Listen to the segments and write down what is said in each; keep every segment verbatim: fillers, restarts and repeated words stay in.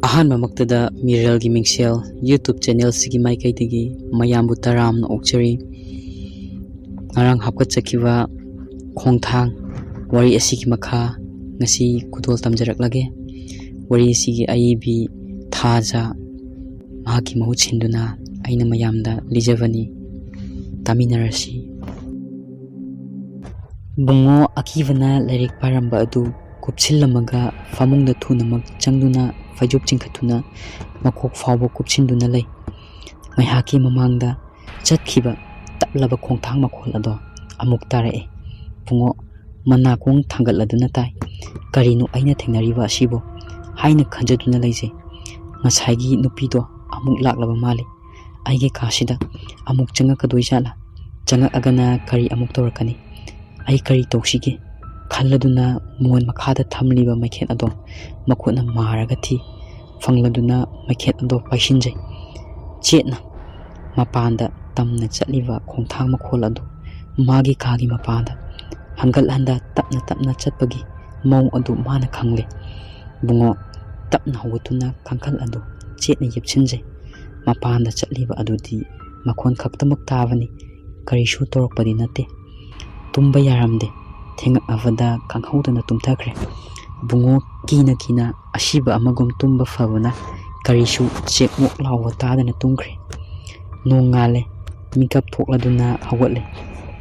ꯑꯍꯥꯟꯕꯃꯛꯇꯗ ꯃꯤꯔꯦꯜꯒꯤ ꯃꯤꯡꯁꯦꯜ YouTube ꯆꯦꯅꯦꯜꯁꯤꯒꯤ ꯃꯥꯏꯀꯩꯗꯒꯤ ꯃꯌꯥꯝꯕꯨ ꯇꯔꯥꯝꯅ ꯑꯣꯛꯆꯔꯤ꯫ ꯉꯔꯥꯡ ꯍꯥꯞꯀꯠꯆꯈꯤꯕ ꯈꯣꯡꯊꯥꯡ ꯋꯥꯔꯤ ꯑꯁꯤꯒꯤ ꯃꯈꯥ ꯉꯁꯤ ꯈꯨꯗꯣꯜ ꯇꯝꯖꯔꯛꯂꯒꯦ꯫ ꯋꯥꯔꯤ ꯑꯁꯤꯒꯤ ꯑꯏꯕꯤ ꯊꯥꯖ, ꯃꯍꯥꯛꯀꯤ ꯃꯍꯨꯠ ꯁꯤꯟꯗꯨꯅ ꯑꯩꯅ ꯃꯌꯥꯝꯗ ꯂꯤꯖꯕꯅꯤ꯫ ꯇꯥꯃꯤꯟꯅꯔꯁꯤ꯫ ꯕꯨꯡꯉꯣ ꯑꯀꯤꯕꯅ ꯂꯥꯏꯔꯤꯛ ꯄꯥꯔꯝꯕ ꯑꯗꯨ ꯀꯨꯞꯁꯤꯜꯂꯝꯃꯒ ꯐꯃꯨꯡꯗ ꯊꯨꯅꯃꯛ ꯆꯪꯗꯨꯅ ꯐꯩꯖꯨꯞ ꯆꯤꯡꯈꯠꯇꯨꯅ ꯃꯀꯣꯛ ꯐꯥꯎꯕ ꯀꯨꯞꯁꯤꯟꯗꯨꯅ ꯂꯩ꯫ ꯉꯥꯏꯍꯥꯛꯀꯤ ꯃꯃꯥꯡꯗ ꯆꯠꯈꯤꯕ ꯇꯞꯂꯕ ꯈꯣꯡꯊꯥꯡ ꯃꯈꯣꯜ ꯑꯗꯣ ꯑꯃꯨꯛ ꯇꯥꯔꯛꯑꯦ꯫ ꯕꯨꯡꯉꯣ ꯃꯅꯥꯀꯣꯡ ꯊꯥꯡꯒꯠꯂꯗꯨꯅ ꯇꯥꯏ꯫ "ꯀꯔꯤꯅꯣ ꯑꯩꯅ ꯊꯦꯡꯅꯔꯤꯕ ꯑꯁꯤꯕꯨ?" ꯍꯥꯏꯅ ꯈꯟꯖꯗꯨꯅ ꯂꯩꯖꯩ꯫ ꯉꯁꯥꯏꯒꯤ ꯅꯨꯄꯤꯗꯣ ꯑꯃꯨꯛ ꯂꯥꯛꯂꯕ ꯃꯥꯜꯂꯤ꯫ ꯑꯩꯒꯤ ꯀꯥꯁꯤꯗ ꯑꯃꯨꯛ ꯆꯪꯉꯛꯀꯗꯣꯏ ꯖꯥꯠꯂꯥ? ꯆꯪꯉꯛꯑꯒꯅ ꯀꯔꯤ ꯑꯃꯨꯛ ꯇꯧꯔꯛꯀꯅꯤ? ꯑꯩ ꯀꯔꯤ ꯇꯧꯁꯤꯒꯦ? ꯈꯜꯂꯗꯨꯅ ꯃꯣꯟ ꯃꯈꯥꯗ ꯊꯝꯂꯤꯕ ꯃꯩꯈꯦꯠ ꯑꯗꯣ ꯃꯈꯨꯠꯅ ꯃꯥꯔꯒ ꯊꯤ꯫ ꯐꯪꯂꯗꯨꯅ ꯃꯩꯈꯦꯠ ꯑꯗꯣ ꯄꯥꯏꯁꯤꯟꯖꯩ꯫ ꯆꯦꯠꯅ ꯃꯄꯥꯟꯗ ꯇꯝꯅ ꯆꯠꯂꯤꯕ ꯈꯣꯡꯊꯥꯡ ꯃꯈꯣꯜ ꯑꯗꯨ ꯃꯥꯒꯤ ꯀꯥꯒꯤ ꯃꯄꯥꯟꯗ ꯍꯟꯒꯠ ꯍꯟꯗ ꯇꯞꯅ ꯇꯞꯅ ꯆꯠꯄꯒꯤ ꯃꯑꯣꯡ ꯑꯗꯨ ꯃꯥꯅ ꯈꯪꯂꯦ꯫ ꯕꯨꯡꯉꯣ ꯇꯞꯅ ꯍꯧꯒꯠꯇꯨꯅ ꯀꯥꯡꯈꯜ ꯑꯗꯨ ꯆꯦꯠꯅ ꯌꯦꯞꯁꯤꯟꯖꯩ꯫ ꯃꯄꯥꯟꯗ ꯆꯠꯂꯤꯕ ꯑꯗꯨꯗꯤ ꯃꯈꯣꯟ ꯈꯛꯇꯃꯛ ꯇꯥꯕꯅꯤ, ꯀꯔꯤꯁꯨ ꯇꯧꯔꯛꯄꯗꯤ ꯅꯠꯇꯦ꯫ ꯇꯨꯝꯕ ꯌꯥꯔꯝꯗꯦ꯫ ꯊꯦꯡꯉꯛꯑꯕꯗ ꯈꯪꯍꯧꯗꯅ ꯇꯨꯝꯊꯈ꯭ꯔꯦ꯫ ꯕꯨꯡꯉꯣ ꯀꯤꯅ ꯀꯤꯅ ꯑꯁꯤꯕ ꯑꯃꯒꯨꯝ ꯇꯨꯝꯕ ꯐꯕꯅ ꯀꯔꯤꯁꯨ ꯆꯦꯛꯃꯣꯛ ꯂꯥꯎꯕ ꯇꯥꯗꯅ ꯇꯨꯝꯈ꯭ꯔꯦ꯫ ꯅꯣꯡꯉꯥꯜꯂꯦ꯫ ꯃꯤꯀꯞ ꯊꯣꯛꯂꯗꯨꯅ ꯍꯧꯒꯠꯂꯦ꯫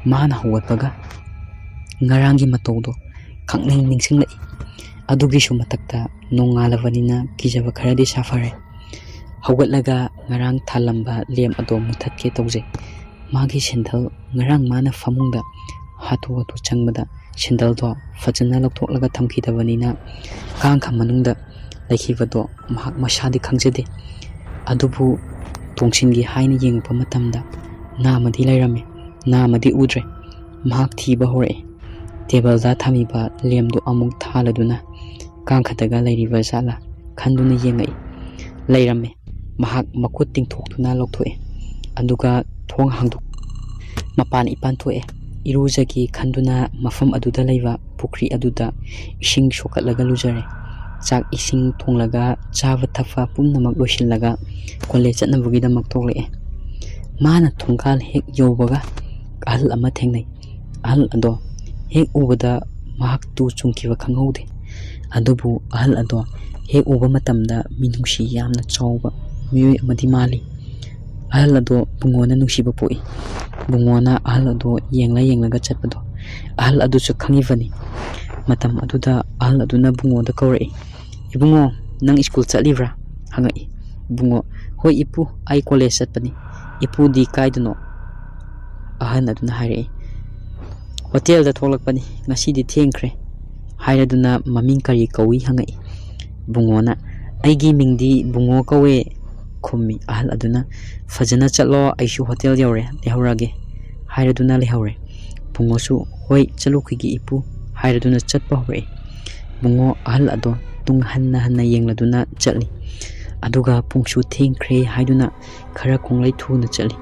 ꯃꯥꯅ ꯍꯧꯒꯠꯄꯒ ꯉꯔꯥꯡꯒꯤ ꯃꯇꯧꯗꯣ ꯈꯪꯅꯤꯡ ꯅꯤꯡꯁꯤꯡꯂꯛꯏ꯫ ꯑꯗꯨꯒꯤꯁꯨ ꯃꯊꯛꯇ ꯅꯣꯡꯉꯥꯜꯂꯕꯅꯤꯅ ꯀꯤꯖꯕ ꯈꯔꯗꯤ ꯁꯥꯐꯔꯦ꯫ ꯍꯧꯒꯠꯂꯒ ꯉꯔꯥꯡ ꯊꯥꯜꯂꯝꯕ ꯂꯦꯝ ꯑꯗꯣ ꯃꯨꯊꯠꯀꯦ ꯇꯧꯖꯩ꯫ ꯃꯥꯒꯤ ꯁꯦꯟꯗꯜ, ꯉꯔꯥꯡ ꯃꯥꯅ ꯐꯃꯨꯡꯗ ꯍꯥꯊꯨ ꯍꯥꯊꯨ ꯆꯪꯕꯗ ꯁꯦꯟꯗꯜꯗꯣ ꯐꯖꯅ ꯂꯧꯊꯣꯛꯂꯒ ꯊꯝꯈꯤꯗꯕꯅꯤꯅ ꯀꯥꯡꯈ ꯃꯅꯨꯡꯗ ꯂꯩꯈꯤꯕꯗꯣ ꯃꯍꯥꯛ ꯃꯁꯥꯗꯤ ꯈꯪꯖꯗꯦ꯫ ꯑꯗꯨꯕꯨ ꯇꯣꯡꯁꯤꯟꯒꯦ ꯍꯥꯏꯅ ꯌꯦꯡꯉꯛꯄ ꯃꯇꯝꯗ ꯅꯥꯃꯗꯤ ꯂꯩꯔꯝꯃꯤ꯫ ꯅꯥꯃꯗꯤ ꯎꯗ꯭ꯔꯦ꯫ ꯃꯍꯥꯛ ꯊꯤꯕ ꯍꯧꯔꯛꯑꯦ꯫ ꯇꯦꯕꯜꯗ ꯊꯝꯃꯤꯕ ꯂꯦꯝꯗꯨ ꯑꯃꯨꯛ ꯊꯥꯜꯂꯗꯨꯅ ꯀꯥꯡꯈꯗꯒ ꯂꯩꯔꯤꯕ ꯖꯥꯠꯂꯥ ꯈꯟꯗꯨꯅ ꯌꯦꯡꯉꯛꯏ꯫ ꯂꯩꯔꯝꯃꯦ꯫ ꯃꯍꯥꯛ ꯃꯈꯨꯠ ꯇꯤꯡꯊꯣꯛꯇꯨꯅ ꯂꯧꯊꯣꯛꯑꯦ꯫ ꯑꯗꯨꯒ ꯊꯣꯡ ꯍꯥꯡꯗꯣꯛ-, ꯃꯄꯥꯟ ꯏꯄꯥꯟ ꯊꯣꯛꯑꯦ꯫ ꯏꯔꯨꯖꯒꯦ ꯈꯟꯗꯨꯅ ꯃꯐꯝ ꯑꯗꯨꯗ ꯂꯩꯕ ꯄꯨꯈ꯭ꯔꯤ ꯑꯗꯨꯗ ꯏꯁꯤꯡ ꯁꯣꯛꯀꯠꯂꯒ ꯂꯨꯖꯔꯦ꯫ ꯆꯥꯛ ꯏꯁꯤꯡ ꯊꯣꯡꯂꯒ ꯆꯥꯕ ꯊꯛꯄ ꯄꯨꯝꯅꯃꯛ ꯂꯣꯏꯁꯤꯜꯂꯒ ꯀꯣꯂꯦꯖ ꯆꯠꯅꯕꯒꯤꯗꯃꯛ ꯊꯣꯛꯂꯛꯑꯦ꯫ ꯃꯥꯅ ꯊꯣꯡꯒꯥꯜ ꯍꯦꯛ ꯌꯧꯕꯒ ꯑꯍꯜ ꯑꯃ ꯊꯦꯡꯅꯩ꯫ ꯑꯍꯜ ꯑꯗꯣ ꯍꯦꯛ ꯎꯕꯗ ꯃꯍꯥꯛ ꯇꯨ ꯆꯨꯡꯈꯤꯕ ꯈꯪꯍꯧꯗꯦ꯫ ꯑꯗꯨꯕꯨ ꯑꯍꯜ ꯑꯗꯣ ꯍꯦꯛ ꯎꯕ ꯃꯇꯝꯗ ꯃꯤꯅꯨꯡꯁꯤ ꯌꯥꯝꯅ ꯆꯥꯎꯕ ꯃꯤꯑꯣꯏ ꯑꯃꯗꯤ ꯃꯥꯜꯂꯤ꯫ ꯑꯍꯜ ꯑꯗꯣ ꯕꯨꯡꯉꯣꯅ ꯅꯨꯡꯁꯤꯕ ꯄꯣꯛꯏ꯫ ꯕꯨꯡꯉꯣꯅ ꯑꯍꯜ ꯑꯗꯣ ꯌꯦꯡꯂ ꯌꯦꯡꯂꯒ ꯆꯠꯄꯗꯣ ꯑꯍꯜ ꯑꯗꯨꯁꯨ ꯈꯪꯉꯤꯕꯅꯤ꯫ ꯃꯇꯝ ꯑꯗꯨꯗ ꯑꯍꯜ ꯑꯗꯨꯅ ꯕꯨꯡꯉꯣꯗ ꯀꯧꯔꯛꯏ꯫ "ꯏꯕꯨꯡꯉꯣ, ꯅꯪ ꯁ꯭ꯀꯨꯜ ꯆꯠꯂꯤꯕ꯭ꯔꯥ?" ꯍꯪꯉꯛꯏ꯫ ꯕꯨꯡꯉꯣ, "ꯍꯣꯏ ꯏꯄꯨ, ꯑꯩ ꯀꯣꯂꯦꯖ ꯆꯠꯄꯅꯤ꯫ ꯏꯄꯨꯗꯤ ꯀꯥꯏꯗꯅꯣ?" ꯑꯍꯜ ꯑꯗꯨꯅ ꯍꯥꯏꯔꯛꯏ꯫ "ꯍꯣꯇꯦꯜꯗ ꯊꯣꯛꯂꯛꯄꯅꯤ, ꯉꯁꯤꯗꯤ ꯊꯦꯡꯈ꯭ꯔꯦ" ꯍꯥꯏꯔꯗꯨꯅ, "ꯃꯃꯤꯡ ꯀꯔꯤ ꯀꯧꯏ?" ꯍꯪꯉꯛꯏ꯫ ꯕꯨꯡꯉꯣꯅ, "ꯑꯩꯒꯤ ꯃꯤꯡꯗꯤ ꯕꯨꯡꯉꯣ ꯀꯧꯋꯦ" ꯈꯨꯝꯃꯤ꯫ ꯑꯍꯜ ꯑꯗꯨꯅ, "ꯐꯖꯅ ꯆꯠꯂꯣ, ꯑꯩꯁꯨ ꯍꯣꯇꯦꯜ ꯌꯧꯔꯦ, ꯂꯩꯍꯧꯔꯒꯦ" ꯍꯥꯏꯔꯗꯨꯅ ꯂꯩꯍꯧꯔꯦ꯫ ꯕꯨꯡꯉꯣꯁꯨ, "ꯍꯣꯏ, ꯆꯠꯂꯨꯈꯤꯒꯦ ꯏꯄꯨ" ꯍꯥꯏꯔꯗꯨꯅ ꯆꯠꯄ ꯍꯧꯔꯛꯏ꯫ ꯕꯨꯡꯉꯣ ꯑꯍꯜ ꯑꯗꯣ ꯇꯨꯡ ꯍꯟꯅ ꯍꯟꯅ ꯌꯦꯡꯂꯗꯨꯅ ꯆꯠꯂꯤ꯫ ꯑꯗꯨꯒ ꯄꯨꯡꯁꯨ ꯊꯦꯡꯈ꯭ꯔꯦ ꯍꯥꯏꯗꯨꯅ ꯈꯔ ꯈꯣꯡꯂꯩ ꯊꯨꯅ ꯆꯠꯂꯤ꯫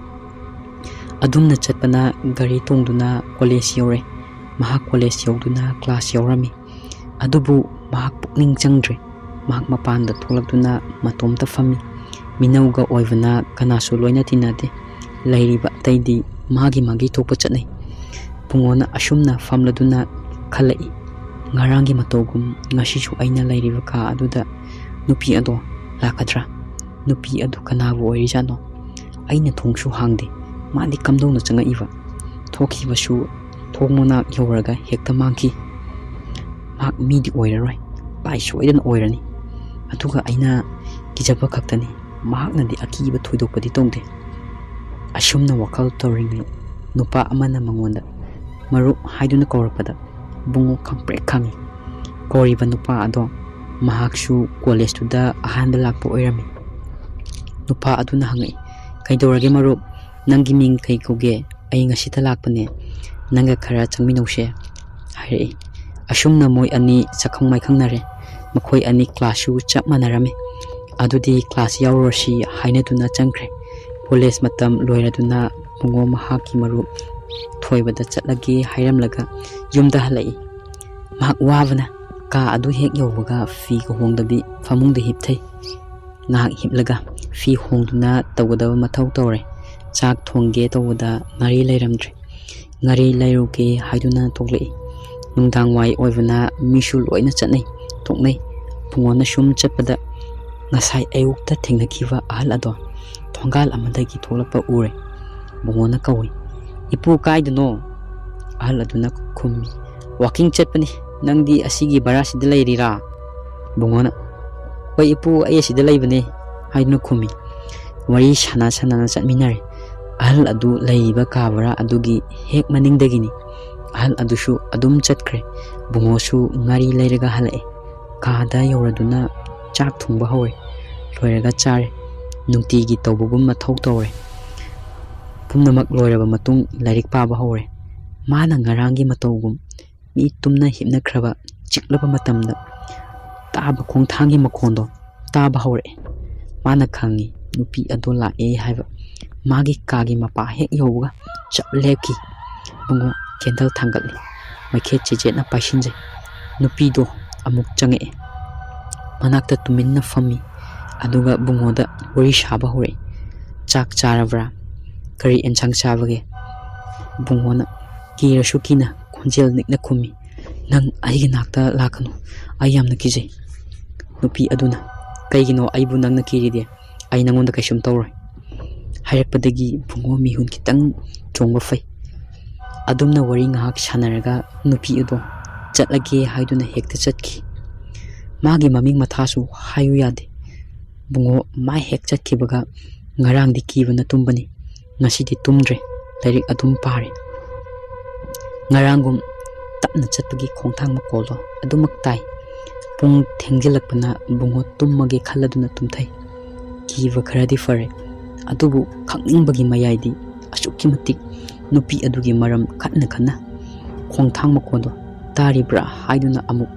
ꯑꯗꯨꯝꯅ ꯆꯠꯄꯅ ꯒꯥꯔꯤ ꯇꯣꯡꯗꯨꯅ ꯀꯣꯂꯦꯖ ꯌꯧꯔꯦ꯫ ꯃꯍꯥꯛ ꯀꯣꯂꯦꯖ ꯌꯧꯗꯨꯅ ꯀ꯭ꯂꯥꯁ ꯌꯥꯎꯔꯝꯃꯤ꯫ ꯑꯗꯨꯕꯨ ꯃꯍꯥꯛ ꯄꯨꯛꯅꯤꯡ ꯆꯪꯗ꯭ꯔꯦ꯫ ꯃꯍꯥꯛ ꯃꯄꯥꯟꯗ ꯊꯣꯛꯂꯛꯇꯨꯅ ꯃꯇꯣꯝꯇ ꯐꯝꯃꯤ꯫ ꯃꯤꯅꯧꯒ ꯑꯣꯏꯕꯅ ꯀꯅꯥꯁꯨ ꯂꯣꯏꯅ ꯇꯤꯟꯅꯗꯦ꯫ ꯂꯩꯔꯤꯕ ꯑꯇꯩꯗꯤ ꯃꯥꯒꯤ ꯃꯥꯒꯤ ꯊꯣꯛꯄ ꯆꯠꯅꯩ꯫ ꯕꯨꯡꯉꯣꯅ ꯑꯁꯨꯝꯅ ꯐꯝꯂꯗꯨꯅ ꯈꯜꯂꯛꯏ, "ꯉꯔꯥꯡꯒꯤ ꯃꯇꯧꯒꯨꯝ ꯉꯁꯤꯁꯨ ꯑꯩꯅ ꯂꯩꯔꯤꯕ ꯀꯥ ꯑꯗꯨꯗ ꯅꯨꯄꯤ ꯑꯗꯣ ꯂꯥꯛꯀꯗ꯭ꯔꯥ? ꯅꯨꯄꯤ ꯑꯗꯨ ꯀꯅꯥꯕꯨ ꯑꯣꯏꯔꯤꯖꯥꯠꯅꯣ? ꯑꯩꯅ ꯊꯣꯡꯁꯨ ꯍꯥꯡꯗꯦ, ꯃꯥꯗꯤ ꯀꯝꯗꯧꯅ ꯆꯪꯉꯛꯏꯕ? ꯊꯣꯛꯈꯤꯕꯁꯨ ꯊꯣꯡ ꯃꯅꯥꯛ ꯌꯧꯔꯒ ꯍꯦꯛꯇ ꯃꯥꯡꯈꯤ꯫ ꯃꯍꯥꯛ ꯃꯤꯗꯤ ꯑꯣꯏꯔꯔꯣꯏ, ꯂꯥꯏ ꯁꯣꯏꯗꯅ ꯑꯣꯏꯔꯅꯤ꯫ ꯑꯗꯨꯒ ꯑꯩꯅ ꯀꯤꯖꯕ ꯈꯛꯇꯅꯤ, ꯃꯍꯥꯛꯅꯗꯤ ꯑꯀꯤꯕ ꯊꯣꯏꯗꯣꯛꯄꯗꯤ ꯇꯧꯗꯦ"꯫ ꯑꯁꯨꯝꯅ ꯋꯥꯈꯜ ꯇꯧꯔꯤꯉꯩ ꯅꯨꯄꯥ ꯑꯃꯅ ꯃꯉꯣꯟꯗ "ꯃꯔꯨꯞ" ꯍꯥꯏꯗꯨꯅ ꯀꯧꯔꯛꯄꯗ ꯕꯨꯡꯉꯣ ꯈꯪꯄ꯭ꯔꯦꯛ ꯈꯪꯉꯤ꯫ ꯀꯧꯔꯤꯕ ꯅꯨꯄꯥ ꯑꯗꯣ ꯃꯍꯥꯛꯁꯨ ꯀꯣꯂꯦꯖꯇꯨꯗ ꯑꯍꯥꯟꯕ ꯂꯥꯛꯄ ꯑꯣꯏꯔꯝꯃꯤ꯫ ꯅꯨꯄꯥ ꯑꯗꯨꯅ ꯍꯪꯉꯛꯏ, "ꯀꯩꯗꯧꯔꯒꯦ ꯃꯔꯨꯞ? ꯅꯪꯒꯤ ꯃꯤꯡ ꯀꯩ ꯀꯧꯒꯦ? ꯑꯩ ꯉꯁꯤꯇ ꯂꯥꯛꯄꯅꯦ, ꯅꯪꯒ ꯈꯔ ꯆꯪꯃꯤꯟꯅꯧꯁꯦ" ꯍꯥꯏꯔꯛꯏ꯫ ꯑꯁꯨꯝꯅ ꯃꯣꯏ ꯑꯅꯤ ꯁꯛꯈꯪ ꯃꯥꯏꯈꯪꯅꯔꯦ꯫ ꯃꯈꯣꯏ ꯑꯅꯤ ꯀ꯭ꯂꯥꯁꯁꯨ ꯆꯞ ꯃꯥꯟꯅꯔꯝꯃꯤ꯫ ꯑꯗꯨꯗꯤ ꯀ꯭ꯂꯥꯁ ꯌꯥꯎꯔꯨꯔꯁꯤ ꯍꯥꯏꯅꯗꯨꯅ ꯆꯪꯈ꯭ꯔꯦ꯫ ꯀꯣꯂꯦꯖ ꯃꯇꯝ ꯂꯣꯏꯔꯗꯨꯅ ꯕꯨꯡꯉꯣ ꯃꯍꯥꯛꯀꯤ ꯃꯔꯨꯞ ꯊꯣꯏꯕꯗ ꯆꯠꯂꯒꯦ ꯍꯥꯏꯔꯝꯂꯒ ꯌꯨꯝꯗ ꯍꯜꯂꯛꯏ꯫ ꯃꯍꯥꯛ ꯋꯥꯕꯅ ꯀꯥ ꯑꯗꯨ ꯍꯦꯛ ꯌꯧꯕꯒ ꯐꯤꯒ ꯍꯣꯡꯗꯕꯤ ꯐꯃꯨꯡꯗ ꯍꯤꯞꯊꯩ꯫ ꯉꯥꯏꯍꯥꯛ ꯍꯤꯞꯂꯒ ꯐꯤ ꯍꯣꯡꯗꯨꯅ ꯇꯧꯒꯗꯕ ꯃꯊꯧ ꯇꯧꯔꯦ꯫ ꯆꯥꯛ ꯊꯣꯡꯒꯦ ꯇꯧꯕꯗ ꯉꯥꯔꯤ ꯂꯩꯔꯝꯗ꯭ꯔꯦ꯫ ꯉꯥꯔꯤ ꯂꯩꯔꯨꯒꯦ ꯍꯥꯏꯗꯨꯅ ꯊꯣꯛꯂꯛꯏ꯫ ꯅꯨꯡꯗꯥꯡ ꯋꯥꯏ ꯑꯣꯏꯕꯅ ꯃꯤꯁꯨ ꯂꯣꯏꯅ ꯆꯠꯅꯩ, ꯊꯣꯛꯅꯩ꯫ ꯕꯨꯡꯉꯣꯅ ꯁꯨꯝ ꯆꯠꯄꯗ ꯉꯁꯥꯏ ꯑꯌꯨꯛꯇ ꯊꯦꯡꯅꯈꯤꯕ ꯑꯍꯜ ꯑꯗꯣ ꯊꯣꯡꯒꯥꯜ ꯑꯃꯗꯒꯤ ꯊꯣꯛꯂꯛꯄ ꯎꯔꯦ꯫ ꯕꯨꯡꯉꯣꯅ ꯀꯧꯏ, "ꯏꯄꯨ, ꯀꯥꯏꯗꯅꯣ?" ꯑꯍꯜ ꯑꯗꯨꯅ ꯈꯨꯝꯃꯤ, "ꯋꯥꯀꯤꯡ ꯆꯠꯄꯅꯤ, ꯅꯪꯗꯤ ꯑꯁꯤꯒꯤ ꯚꯔꯥꯁꯤꯗ ꯂꯩꯔꯤꯔꯥ?" ꯕꯨꯡꯉꯣꯅ, "ꯍꯣꯏ ꯏꯄꯨ, ꯑꯩ ꯑꯁꯤꯗ ꯂꯩꯕꯅꯦ" ꯍꯥꯏꯗꯨꯅ ꯈꯨꯝꯃꯤ꯫ ꯋꯥꯔꯤ ꯁꯥꯟꯅ ꯁꯥꯟꯅꯅ ꯆꯠꯃꯤꯟꯅꯔꯦ꯫ ꯑꯍꯜ ꯑꯗꯨ ꯂꯩꯔꯤꯕ ꯀꯥ ꯚꯔꯥ ꯑꯗꯨꯒꯤ ꯍꯦꯛ ꯃꯅꯤꯡꯗꯒꯤꯅꯤ꯫ ꯑꯍꯜ ꯑꯗꯨꯁꯨ ꯑꯗꯨꯝ ꯆꯠꯈ꯭ꯔꯦ꯫ ꯕꯨꯡꯉꯣꯁꯨ ꯉꯥꯔꯤ ꯂꯩꯔꯒ ꯍꯜꯂꯛꯑꯦ꯫ ꯀꯥꯗ ꯌꯧꯔꯗꯨꯅ ꯆꯥꯛ ꯊꯣꯡꯕ ꯍꯧꯔꯦ꯫ ꯂꯣꯏꯔꯒ ꯆꯥꯔꯦ꯫ ꯅꯨꯡꯇꯤꯒꯤ ꯇꯧꯕꯒꯨꯝ ꯃꯊꯧ ꯇꯧꯔꯦ꯫ ꯄꯨꯝꯅꯃꯛ ꯂꯣꯏꯔꯕ ꯃꯇꯨꯡ ꯂꯥꯏꯔꯤꯛ ꯄꯥꯕ ꯍꯧꯔꯦ꯫ ꯃꯥꯅ ꯉꯔꯥꯡꯒꯤ ꯃꯇꯧꯒꯨꯝ ꯃꯤ ꯇꯨꯝꯅ ꯍꯤꯞꯅꯈ꯭ꯔꯕ ꯆꯤꯛꯂꯕ ꯃꯇꯝꯗ ꯇꯥꯕ ꯈꯣꯡꯊꯥꯡꯒꯤ ꯃꯈꯣꯟꯗꯣ ꯇꯥꯕ ꯍꯧꯔꯛꯑꯦ꯫ ꯃꯥꯅ ꯈꯪꯉꯤ ꯅꯨꯄꯤ ꯑꯗꯣ ꯂꯥꯛꯑꯦ ꯍꯥꯏꯕ꯫ ꯃꯥꯒꯤ ꯀꯥꯒꯤ ꯃꯄꯥ ꯍꯦꯛ ꯌꯧꯕꯒ ꯆꯞ ꯂꯦꯞꯈꯤ꯫ ꯕꯨꯡꯉꯣ ꯀꯦꯟꯗꯜ ꯊꯥꯡꯒꯠꯂꯤ꯫ ꯃꯩꯈꯦꯠ ꯆꯦꯆꯦꯠꯅ ꯄꯥꯏꯁꯤꯟꯖꯩ꯫ ꯅꯨꯄꯤꯗꯣ ꯑꯃꯨꯛ ꯆꯪꯉꯛꯑꯦ꯫ ꯃꯅꯥꯛꯇ ꯇꯨꯃꯤꯟꯅ ꯐꯝꯃꯤ꯫ ꯑꯗꯨꯒ ꯕꯨꯡꯉꯣꯗ ꯋꯥꯔꯤ ꯁꯥꯕ ꯍꯧꯔꯛꯏ꯫ "ꯆꯥꯛ ꯆꯥꯔꯕ꯭ꯔꯥ? ꯀꯔꯤ ꯑꯦꯟꯁꯥꯡ ꯆꯥꯕꯒꯦ?" ꯕꯨꯡꯉꯣꯅ ꯀꯤꯔꯁꯨ ꯀꯤꯅ ꯈꯣꯟꯖꯦꯜ ꯅꯤꯛꯅ ꯈꯨꯝꯃꯤ, "ꯅꯪ ꯑꯩꯒꯤ ꯅꯥꯛꯇ ꯂꯥꯛꯀꯅꯨ, ꯑꯩ ꯌꯥꯝꯅ ꯀꯤꯖꯩ꯫" ꯅꯨꯄꯤ ꯑꯗꯨꯅ, "ꯀꯩꯒꯤꯅꯣ ꯑꯩꯕꯨ ꯅꯪꯅ ꯀꯤꯔꯤꯗꯤ? ꯑꯩ ꯅꯪꯉꯣꯟꯗ ꯀꯩꯁꯨꯝ ꯇꯧꯔꯣꯏ" ꯍꯥꯏꯔꯛꯄꯗꯒꯤ ꯕꯨꯡꯉꯣ ꯃꯤꯍꯨꯟ ꯈꯤꯇꯪ ꯆꯣꯡꯕ ꯐꯩ꯫ ꯑꯗꯨꯝꯅ ꯋꯥꯔꯤ ꯉꯥꯏꯍꯥꯛ ꯁꯥꯟꯅꯔꯒ ꯅꯨꯄꯤ ꯑꯗꯣ ꯆꯠꯂꯒꯦ ꯍꯥꯏꯗꯨꯅ ꯍꯦꯛꯇ ꯆꯠꯈꯤ꯫ ꯃꯥꯒꯤ ꯃꯃꯤꯡ ꯃꯊꯥꯁꯨ ꯍꯥꯏꯌꯨ ꯌꯥꯗꯦ꯫ ꯕꯨꯡꯉꯣ ꯃꯥ ꯍꯦꯛ ꯆꯠꯈꯤꯕꯒ ꯉꯔꯥꯡꯗꯤ ꯀꯤꯕꯅ ꯇꯨꯝꯕꯅꯤ, ꯉꯁꯤꯗꯤ ꯇꯨꯝꯗ꯭ꯔꯦ, ꯂꯥꯏꯔꯤꯛ ꯑꯗꯨꯝ ꯄꯥꯔꯦ꯫ ꯉꯔꯥꯡꯒꯨꯝ ꯇꯞꯅ ꯆꯠꯄꯒꯤ ꯈꯣꯡꯊꯥꯡ ꯃꯈꯣꯜꯗꯣ ꯑꯗꯨꯃꯛ ꯇꯥꯏ꯫ ꯄꯨꯡ ꯊꯦꯡꯖꯤꯜꯂꯛꯄꯅ ꯕꯨꯡꯉꯣ ꯇꯨꯝꯃꯒꯦ ꯈꯜꯂꯗꯨꯅ ꯇꯨꯝꯊꯩ꯫ ꯀꯤꯕ ꯈꯔꯗꯤ ꯐꯔꯦ, ꯑꯗꯨꯕꯨ ꯈꯪꯅꯤꯡꯕꯒꯤ ꯃꯌꯥꯏꯗꯤ ꯑꯁꯨꯛꯀꯤ ꯃꯇꯤꯛ ꯅꯨꯄꯤ ꯑꯗꯨꯒꯤ ꯃꯔꯝ ꯈꯟꯅ ꯈꯟꯅ ꯈꯣꯡꯊꯥꯡ ꯃꯈꯣꯟꯗꯣ ꯇꯥꯔꯤꯕ꯭ꯔꯥ ꯍꯥꯏꯗꯨꯅ ꯑꯃꯨꯛ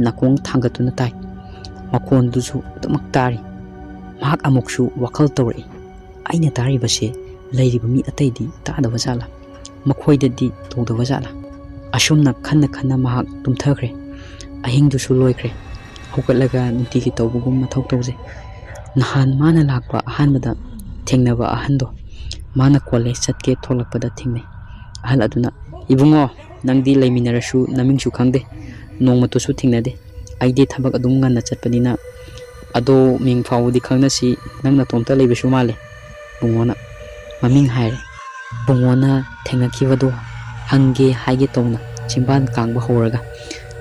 ꯅꯥꯀꯣꯡ ꯊꯥꯡꯒꯠꯇꯨꯅ ꯇꯥꯏ꯫ ꯃꯈꯣꯟꯗꯨꯁꯨ ꯑꯗꯨꯃꯛ ꯇꯥꯔꯤ꯫ ꯃꯍꯥꯛ ꯑꯃꯨꯛꯁꯨ ꯋꯥꯈꯜ ꯇꯧꯔꯛꯏ, "ꯑꯩꯅ ꯇꯥꯔꯤꯕꯁꯦ ꯂꯩꯔꯤꯕ ꯃꯤ ꯑꯇꯩꯗꯤ ꯇꯥꯗꯕ ꯖꯥꯠꯂꯥ? ꯃꯈꯣꯏꯗꯗꯤ ꯇꯧꯗꯕ ꯖꯥꯠꯂꯥ?" ꯑꯁꯨꯝꯅ ꯈꯟꯅ ꯈꯟꯅ ꯃꯍꯥꯛ ꯇꯨꯝꯊꯈ꯭ꯔꯦ꯫ ꯑꯍꯤꯡꯗꯨꯁꯨ ꯂꯣꯏꯈ꯭ꯔꯦ꯫ ꯍꯧꯒꯠꯂꯒ ꯅꯨꯡꯇꯤꯒꯤ ꯇꯧꯕꯒꯨꯝ ꯃꯊꯧ ꯇꯧꯖꯩ꯫ ꯅꯍꯥꯟ ꯃꯥꯅ ꯂꯥꯛꯄ ꯑꯍꯥꯟꯕꯗ ꯊꯦꯡꯅꯕ ꯑꯍꯟꯗꯣ, ꯃꯥꯅ ꯀꯣꯂꯦꯖ ꯆꯠꯀꯦ ꯊꯣꯛꯂꯛꯄꯗ ꯊꯦꯡꯅꯩ꯫ ꯑꯍꯜ ꯑꯗꯨꯅ, "ꯏꯕꯨꯡꯉꯣ, ꯅꯪꯗꯤ ꯂꯩꯃꯤꯟꯅꯔꯁꯨ ꯅꯃꯤꯡꯁꯨ ꯈꯪꯗꯦ, ꯅꯣꯡꯃꯇꯁꯨ ꯊꯦꯡꯅꯗꯦ꯫ ꯑꯩꯗꯤ ꯊꯕꯛ ꯑꯗꯨꯝ ꯉꯟꯅ ꯆꯠꯄꯅꯤꯅ, ꯑꯗꯣ ꯃꯤꯡ ꯐꯥꯎꯕꯗꯤ ꯈꯪꯅꯁꯤ, ꯅꯪ ꯅꯇꯣꯝꯇ ꯂꯩꯕꯁꯨ ꯃꯥꯜꯂꯦ꯫" ꯕꯨꯡꯉꯣꯅ ꯃꯃꯤꯡ ꯍꯥꯏꯔꯦ꯫ ꯕꯨꯡꯉꯣꯅ ꯊꯦꯡꯅꯈꯤꯕꯗꯣ ꯍꯪꯒꯦ ꯍꯥꯏꯒꯦ ꯇꯧꯅ ꯆꯤꯝꯕꯥꯟ ꯀꯥꯡꯕ ꯍꯧꯔꯒ,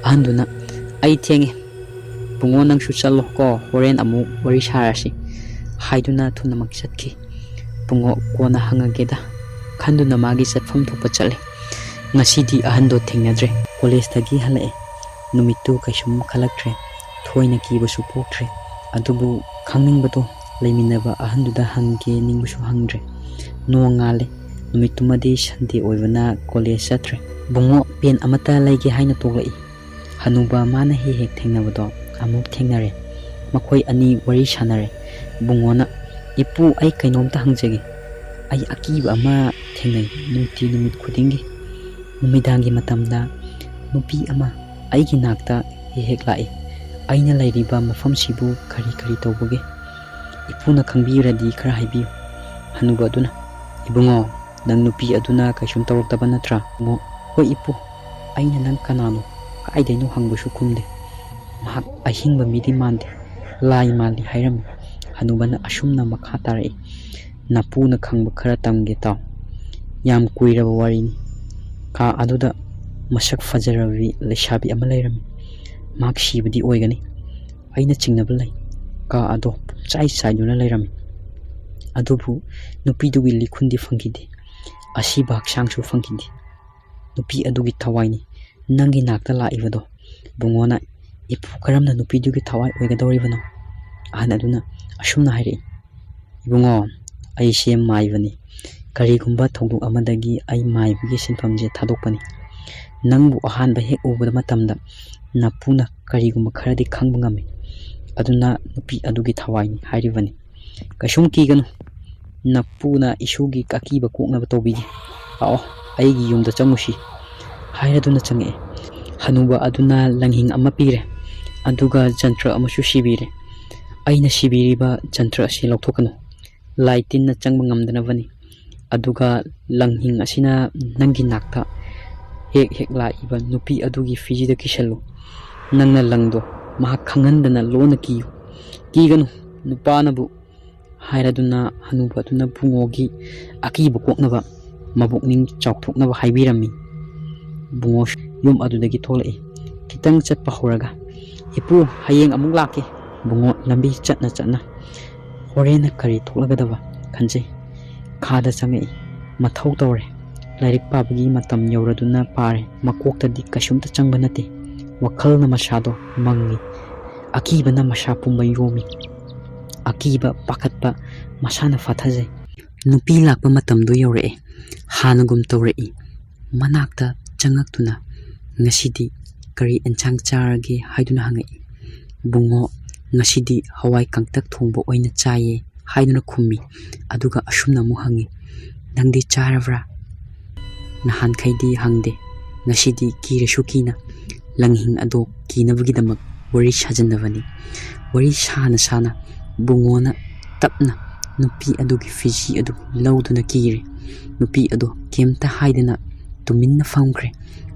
ꯑꯍꯟꯗꯨꯅ, "ꯑꯩ ꯊꯦꯡꯉꯦ, ꯕꯨꯡꯉꯣ ꯅꯪꯁꯨ ꯆꯠꯂꯣ ꯀꯣ, ꯍꯣꯔꯦꯟ ꯑꯃꯨꯛ ꯋꯥꯔꯤ ꯁꯥꯔꯁꯤ" ꯍꯥꯏꯗꯨꯅ ꯊꯨꯅꯃꯛ ꯆꯠꯈꯤ꯫ ꯕꯨꯡꯉꯣ ꯀꯣꯟꯅ ꯍꯪꯉꯒꯦꯗ ꯈꯟꯗꯨꯅ ꯃꯥꯒꯤ ꯆꯠꯐꯝ ꯊꯣꯛꯄ ꯆꯠꯂꯦ꯫ ꯉꯁꯤꯗꯤ ꯑꯍꯟꯗꯣ ꯊꯦꯡꯅꯗ꯭ꯔꯦ꯫ ꯀꯣꯂꯦꯖꯇꯒꯤ ꯍꯜꯂꯛꯑꯦ꯫ ꯅꯨꯃꯤꯠꯇꯨ ꯀꯩꯁꯨꯝ ꯈꯜꯂꯛꯇ꯭ꯔꯦ꯫ ꯊꯣꯏꯅ ꯀꯤꯕꯁꯨ ꯄꯣꯛꯇ꯭ꯔꯦ꯫ ꯑꯗꯨꯕꯨ ꯈꯪꯅꯤꯡꯕꯗꯣ ꯂꯩꯃꯤꯟꯅꯕ ꯑꯍꯟꯗꯨꯗ ꯍꯪꯒꯦ ꯅꯤꯡꯕꯁꯨ ꯍꯪꯗ꯭ꯔꯦ꯫ ꯅꯣꯡꯉꯥꯜꯂꯦ꯫ ꯅꯨꯃꯤꯠꯇꯨꯃꯗꯤ ꯁꯟꯗꯦ ꯑꯣꯏꯕꯅ ꯀꯣꯂꯦꯖ ꯆꯠꯇ꯭ꯔꯦ꯫ ꯕꯨꯡꯉꯣ, ꯄꯦꯟ ꯑꯃꯠꯇ ꯂꯩꯒꯦ ꯍꯥꯏꯅ ꯇꯣꯛꯂꯛꯏ꯫ ꯍꯅꯨꯕ ꯃꯥꯅ ꯍꯦꯛ ꯍꯦꯛ ꯊꯦꯡꯅꯕꯗꯣ ꯑꯃꯨꯛ ꯊꯦꯡꯅꯔꯦ꯫ ꯃꯈꯣꯏ ꯑꯅꯤ ꯋꯥꯔꯤ ꯁꯥꯟꯅꯔꯦ꯫ ꯕꯨꯡꯉꯣꯅ, "ꯏꯄꯨ, ꯑꯩ ꯀꯩꯅꯣꯝꯇ ꯍꯪꯖꯒꯦ꯫ ꯑꯩ ꯑꯀꯤꯕ ꯑꯃ ꯊꯦꯡꯅꯩ꯫ ꯅꯨꯡꯇꯤ ꯅꯨꯃꯤꯠ ꯈꯨꯗꯤꯡꯒꯤ ꯅꯨꯃꯤꯗꯥꯡꯒꯤ ꯃꯇꯝꯗ ꯅꯨꯄꯤ ꯑꯃ ꯑꯩꯒꯤ ꯅꯥꯛꯇ ꯍꯦꯛ ꯍꯦꯛ ꯂꯥꯛꯏ꯫ ꯑꯩꯅ ꯂꯩꯔꯤꯕ ꯃꯐꯝꯁꯤꯕꯨ ꯀꯔꯤ ꯀꯔꯤ ꯇꯧꯕꯒꯦ? ꯏꯄꯨꯅ ꯈꯪꯕꯤꯔꯗꯤ ꯈꯔ ꯍꯥꯏꯕꯤꯌꯨ꯫" ꯍꯅꯨꯕ ꯑꯗꯨꯅ, "ꯏꯕꯨꯡꯉꯣ, ꯅꯪ ꯅꯨꯄꯤ ꯑꯗꯨꯅ ꯀꯩꯁꯨꯝ ꯇꯧꯔꯛꯇꯕ ꯅꯠꯇ꯭ꯔꯥ?" ꯕꯨꯡꯉꯣ, "ꯍꯣꯏ ꯏꯄꯨ, ꯑꯩꯅ ꯅꯪ ꯀꯅꯥꯅꯣ, ꯀꯥꯏꯗꯩꯅꯣ ꯍꯪꯕꯁꯨ ꯈꯨꯝꯗꯦ꯫ ꯃꯍꯥꯛ ꯑꯍꯤꯡꯕ ꯃꯤꯗꯤ ꯃꯥꯟꯗꯦ, ꯂꯥꯏ ꯃꯥꯜꯂꯤ" ꯍꯥꯏꯔꯝꯃꯤ꯫ ꯍꯅꯨꯕꯅ ꯑꯁꯨꯝꯅ ꯃꯈꯥ ꯇꯥꯔꯛꯏ, "ꯅꯄꯨꯅ ꯈꯪꯕ ꯈꯔ ꯇꯝꯒꯦ ꯇꯥꯎ꯫ ꯌꯥꯝ ꯀꯨꯏꯔꯕ ꯋꯥꯔꯤꯅꯤ꯫ ꯀꯥ ꯑꯗꯨꯗ ꯃꯁꯛ ꯐꯖꯔꯕꯤ ꯂꯩꯁꯥꯕꯤ ꯑꯃ ꯂꯩꯔꯝꯃꯤ꯫ ꯃꯍꯥꯛ ꯁꯤꯕꯗꯤ ꯑꯣꯏꯒꯅꯤ꯫ ꯑꯩꯅ ꯆꯤꯡꯅꯕ ꯂꯩ꯫ ꯀꯥ ꯑꯗꯣ ꯄꯨꯡꯆꯥꯏ ꯆꯥꯏꯗꯨꯅ ꯂꯩꯔꯝꯃꯤ꯫ ꯑꯗꯨꯕꯨ ꯅꯨꯄꯤꯗꯨꯒꯤ ꯂꯤꯈꯨꯟꯗꯤ ꯐꯪꯈꯤꯗꯦ꯫ ꯑꯁꯤꯕ ꯍꯛꯆꯥꯡꯁꯨ ꯐꯪꯈꯤꯗꯦ꯫ ꯅꯨꯄꯤ ꯑꯗꯨꯒꯤ ꯊꯋꯥꯏꯅꯤ ꯅꯪꯒꯤ ꯅꯥꯛꯇ ꯂꯥꯛꯏꯕꯗꯣ꯫" ꯕꯨꯡꯉꯣꯅ, "ꯏꯄꯨ, ꯀꯔꯝꯅ ꯅꯨꯄꯤꯗꯨꯒꯤ ꯊꯋꯥꯏ ꯑꯣꯏꯒꯗꯧꯔꯤꯕꯅꯣ?" ꯑꯍꯟ ꯑꯗꯨꯅ ꯑꯁꯨꯝꯅ ꯍꯥꯏꯔꯛꯏ, "ꯏꯕꯨꯡꯉꯣ, ꯑꯩꯁꯦ ꯃꯥꯏꯕꯅꯤ꯫ ꯀꯔꯤꯒꯨꯝꯕ ꯊꯧꯗꯣꯛ ꯑꯃꯗꯒꯤ ꯑꯩ ꯃꯥꯏꯕꯒꯤ ꯁꯤꯟꯐꯝꯁꯦ ꯊꯥꯗꯣꯛꯄꯅꯤ꯫ ꯅꯪꯕꯨ ꯑꯍꯥꯟꯕ ꯍꯦꯛ ꯎꯕ ꯃꯇꯝꯗ ꯅꯄꯨꯅ ꯀꯔꯤꯒꯨꯝꯕ ꯈꯔꯗꯤ ꯈꯪꯕ ꯉꯝꯃꯤ꯫ ꯑꯗꯨꯅ ꯅꯨꯄꯤ ꯑꯗꯨꯒꯤ ꯊꯋꯥꯏꯅꯤ ꯍꯥꯏꯔꯤꯕꯅꯤ꯫ ꯀꯩꯁꯨꯝ ꯀꯤꯒꯅꯨ꯫ ꯅꯄꯨꯅ ꯏꯁꯨꯒꯤ ꯑꯀꯤꯕ ꯀꯣꯛꯅꯕ ꯇꯧꯕꯤꯒꯦ꯫ ꯂꯥꯛꯑꯣ, ꯑꯩꯒꯤ ꯌꯨꯝꯗ ꯆꯪꯉꯨꯁꯤ" ꯍꯥꯏꯔꯗꯨꯅ ꯆꯪꯉꯛꯑꯦ꯫ ꯍꯅꯨꯕ ꯑꯗꯨꯅ ꯂꯪꯍꯤꯡ ꯑꯃ ꯄꯤꯔꯦ, ꯑꯗꯨꯒ ꯖꯟꯇ꯭ꯔ ꯑꯃꯁꯨ ꯁꯤꯕꯤꯔꯦ꯫ "ꯑꯩꯅ ꯁꯤꯕꯤꯔꯤꯕ ꯖꯟꯇ꯭ꯔ ꯑꯁꯤ ꯂꯧꯊꯣꯛꯀꯅꯨ, ꯂꯥꯏ ꯇꯤꯟꯅ ꯆꯪꯕ ꯉꯝꯗꯅꯕꯅꯤ꯫ ꯑꯗꯨꯒ ꯂꯪꯍꯤꯡ ꯑꯁꯤꯅ ꯅꯪꯒꯤ ꯅꯥꯛꯇ ꯍꯦꯛ ꯍꯦꯛ ꯂꯥꯛꯏꯕ ꯅꯨꯄꯤ ꯑꯗꯨꯒꯤ ꯐꯤꯖꯤꯗ ꯀꯤꯁꯜꯂꯨ꯫ ꯅꯪꯅ ꯂꯪꯗꯣ ꯃꯍꯥꯛ ꯈꯪꯍꯟꯗꯅ ꯂꯣꯟꯅ ꯀꯤꯌꯨ꯫ ꯀꯤꯒꯅꯨ, ꯅꯨꯄꯥꯅꯕꯨ" ꯍꯥꯏꯔꯗꯨꯅ ꯍꯅꯨꯕ ꯑꯗꯨꯅ ꯕꯨꯡꯉꯣꯒꯤ ꯑꯀꯤꯕ ꯀꯣꯛꯅꯕ, ꯃꯕꯨꯛꯅꯤꯡ ꯆꯥꯎꯊꯣꯛꯅꯕ ꯍꯥꯏꯕꯤꯔꯝꯃꯤ꯫ ꯕꯨꯡꯉꯣ ꯌꯨꯝ ꯑꯗꯨꯗꯒꯤ ꯊꯣꯛꯂꯛꯏ꯫ ꯈꯤꯇꯪ ꯆꯠꯄ ꯍꯧꯔꯒ, "ꯏꯄꯨ, ꯍꯌꯦꯡ ꯑꯃꯨꯛ ꯂꯥꯛꯀꯦ"꯫ ꯕꯨꯡꯉꯣ ꯂꯝꯕꯤ ꯆꯠꯅ ꯆꯠꯅ, "ꯍꯣꯔꯦꯟꯅ ꯀꯔꯤ ꯊꯣꯛꯂꯒꯗꯕ?" ꯈꯟꯖꯩ꯫ ꯈꯥꯗ ꯆꯪꯉꯛꯏ꯫ ꯃꯊꯧ ꯇꯧꯔꯦ꯫ ꯂꯥꯏꯔꯤꯛ ꯄꯥꯕꯒꯤ ꯃꯇꯝ ꯌꯧꯔꯗꯨꯅ ꯄꯥꯔꯦ꯫ ꯃꯀꯣꯛꯇꯗꯤ ꯀꯩꯁꯨꯝꯇ ꯆꯪꯕ ꯅꯠꯇꯦ꯫ ꯋꯥꯈꯜꯅ ꯃꯁꯥꯗꯣ ꯃꯪꯉꯤ꯫ ꯑꯀꯤꯕꯅ ꯃꯁꯥ ꯄꯨꯝꯕ ꯌꯣꯝꯃꯤ꯫ ꯑꯀꯤꯕ, ꯄꯥꯈꯠꯄ ꯃꯁꯥꯅ ꯐꯥꯊꯖꯩ꯫ ꯅꯨꯄꯤ ꯂꯥꯛꯄ ꯃꯇꯝꯗꯣ ꯌꯧꯔꯛꯑꯦ꯫ ꯍꯥꯟꯅꯒꯨꯝ ꯇꯧꯔꯛꯏ꯫ ꯃꯅꯥꯛꯇ ꯆꯪꯉꯛꯇꯨꯅ, "ꯉꯁꯤꯗꯤ ꯀꯔꯤ ꯑꯦꯟꯁꯥꯡ ꯆꯥꯔꯒꯦ?" ꯍꯥꯏꯗꯨꯅ ꯍꯪꯉꯛꯏ꯫ "ꯕꯨꯡꯉꯣ, ꯉꯁꯤꯗꯤ ꯍꯋꯥꯏ ꯀꯪꯇꯛ ꯊꯣꯡꯕ ꯑꯣꯏꯅ ꯆꯥꯏꯌꯦ" ꯍꯥꯏꯗꯨꯅ ꯈꯨꯝꯃꯤ꯫ ꯑꯗꯨꯒ ꯑꯁꯨꯝꯅ ꯑꯃꯨꯛ ꯍꯪꯉꯤ, "ꯅꯪꯗꯤ ꯆꯥꯔꯕ꯭ꯔꯥ?" ꯅꯍꯥꯟꯈꯩꯗꯤ ꯍꯪꯗꯦ, ꯉꯁꯤꯗꯤ ꯀꯤꯔꯁꯨ ꯀꯤꯅ ꯂꯪꯍꯤꯡ ꯑꯗꯣ ꯀꯤꯅꯕꯒꯤꯗꯃꯛ ꯋꯥꯔꯤ ꯁꯥꯖꯟꯅꯕꯅꯤ꯫ ꯋꯥꯔꯤ ꯁꯥꯅ ꯁꯥꯅ ꯕꯨꯡꯉꯣꯅ ꯇꯞꯅ ꯅꯨꯄꯤ ꯑꯗꯨꯒꯤ ꯐꯤꯖꯤ ꯑꯗꯨ ꯂꯧꯗꯨꯅ ꯀꯤꯔꯦ꯫ ꯅꯨꯄꯤ ꯑꯗꯣ ꯀꯩꯝꯇ ꯍꯥꯏꯗꯅ ꯇꯨꯃꯤꯟꯅ ꯐꯝꯈ꯭ꯔꯦ꯫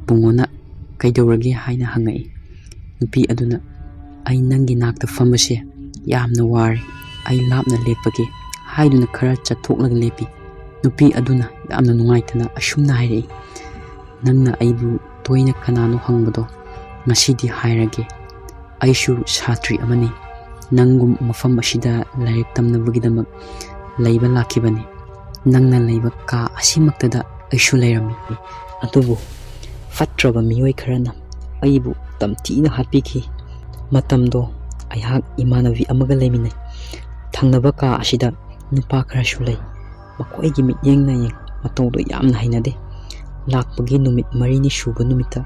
ꯕꯨꯡꯉꯣꯅ, "ꯀꯩꯗꯧꯔꯒꯦ?" ꯍꯥꯏꯅ ꯍꯪꯉꯛꯏ꯫ ꯅꯨꯄꯤ ꯑꯗꯨꯅ, "ꯑꯩ ꯅꯪꯒꯤ ꯅꯥꯛꯇ ꯐꯝꯕꯁꯦ ꯌꯥꯝꯅ ꯋꯥꯔꯦ, ꯑꯩ ꯂꯥꯞꯅ ꯂꯦꯞꯄꯒꯦ" ꯍꯥꯏꯗꯨꯅ ꯈꯔ ꯆꯠꯊꯣꯛꯂꯒ ꯂꯦꯞꯄꯤ꯫ ꯅꯨꯄꯤ ꯑꯗꯨꯅ ꯌꯥꯝꯅ ꯅꯨꯡꯉꯥꯏꯇꯅ ꯑꯁꯨꯝꯅ ꯍꯥꯏꯔꯛꯏ, "ꯅꯪꯅ ꯑꯩꯕꯨ ꯇꯣꯏꯅ ꯀꯅꯥꯅꯣ ꯍꯪꯕꯗꯣ ꯉꯁꯤꯗꯤ ꯍꯥꯏꯔꯒꯦ꯫ ꯑꯩꯁꯨ ꯁꯥꯇ꯭ꯔꯤ ꯑꯃꯅꯤ, ꯅꯪꯒꯨꯝ ꯃꯐꯝ ꯑꯁꯤꯗ ꯂꯥꯏꯔꯤꯛ ꯇꯝꯅꯕꯒꯤꯗꯃꯛ ꯂꯩꯕ ꯂꯥꯛꯈꯤꯕꯅꯤ꯫ ꯅꯪꯅ ꯂꯩꯕ ꯀꯥ ꯑꯁꯤꯃꯛꯇꯗ ꯑꯩꯁꯨ ꯂꯩꯔꯝꯃꯤ꯫ ꯑꯗꯨꯕꯨ ꯐꯠꯇ꯭ꯔꯕ ꯃꯤꯑꯣꯏ ꯈꯔꯅ ꯑꯩꯕꯨ ꯇꯝꯊꯤꯅ ꯍꯥꯠꯄꯤꯈꯤ꯫ ꯃꯇꯝꯗꯣ ꯑꯩꯍꯥꯛ ꯏꯃꯥꯟꯅꯕꯤ ꯑꯃꯒ ꯂꯩꯃꯤꯟꯅꯩ꯫ ꯊꯪꯅꯕ ꯀꯥ ꯑꯁꯤꯗ ꯅꯨꯄꯥ ꯈꯔꯁꯨ ꯂꯩ꯫ ꯃꯈꯣꯏꯒꯤ ꯃꯤꯠꯌꯦꯡ ꯅꯥꯌꯦꯡ ꯃꯇꯧꯗꯣ ꯌꯥꯝꯅ ꯍꯩꯅꯗꯦ꯫ ꯂꯥꯛꯄꯒꯤ ꯅꯨꯃꯤꯠ ꯃꯔꯤꯅꯤ ꯁꯨꯕ ꯅꯨꯃꯤꯠꯇ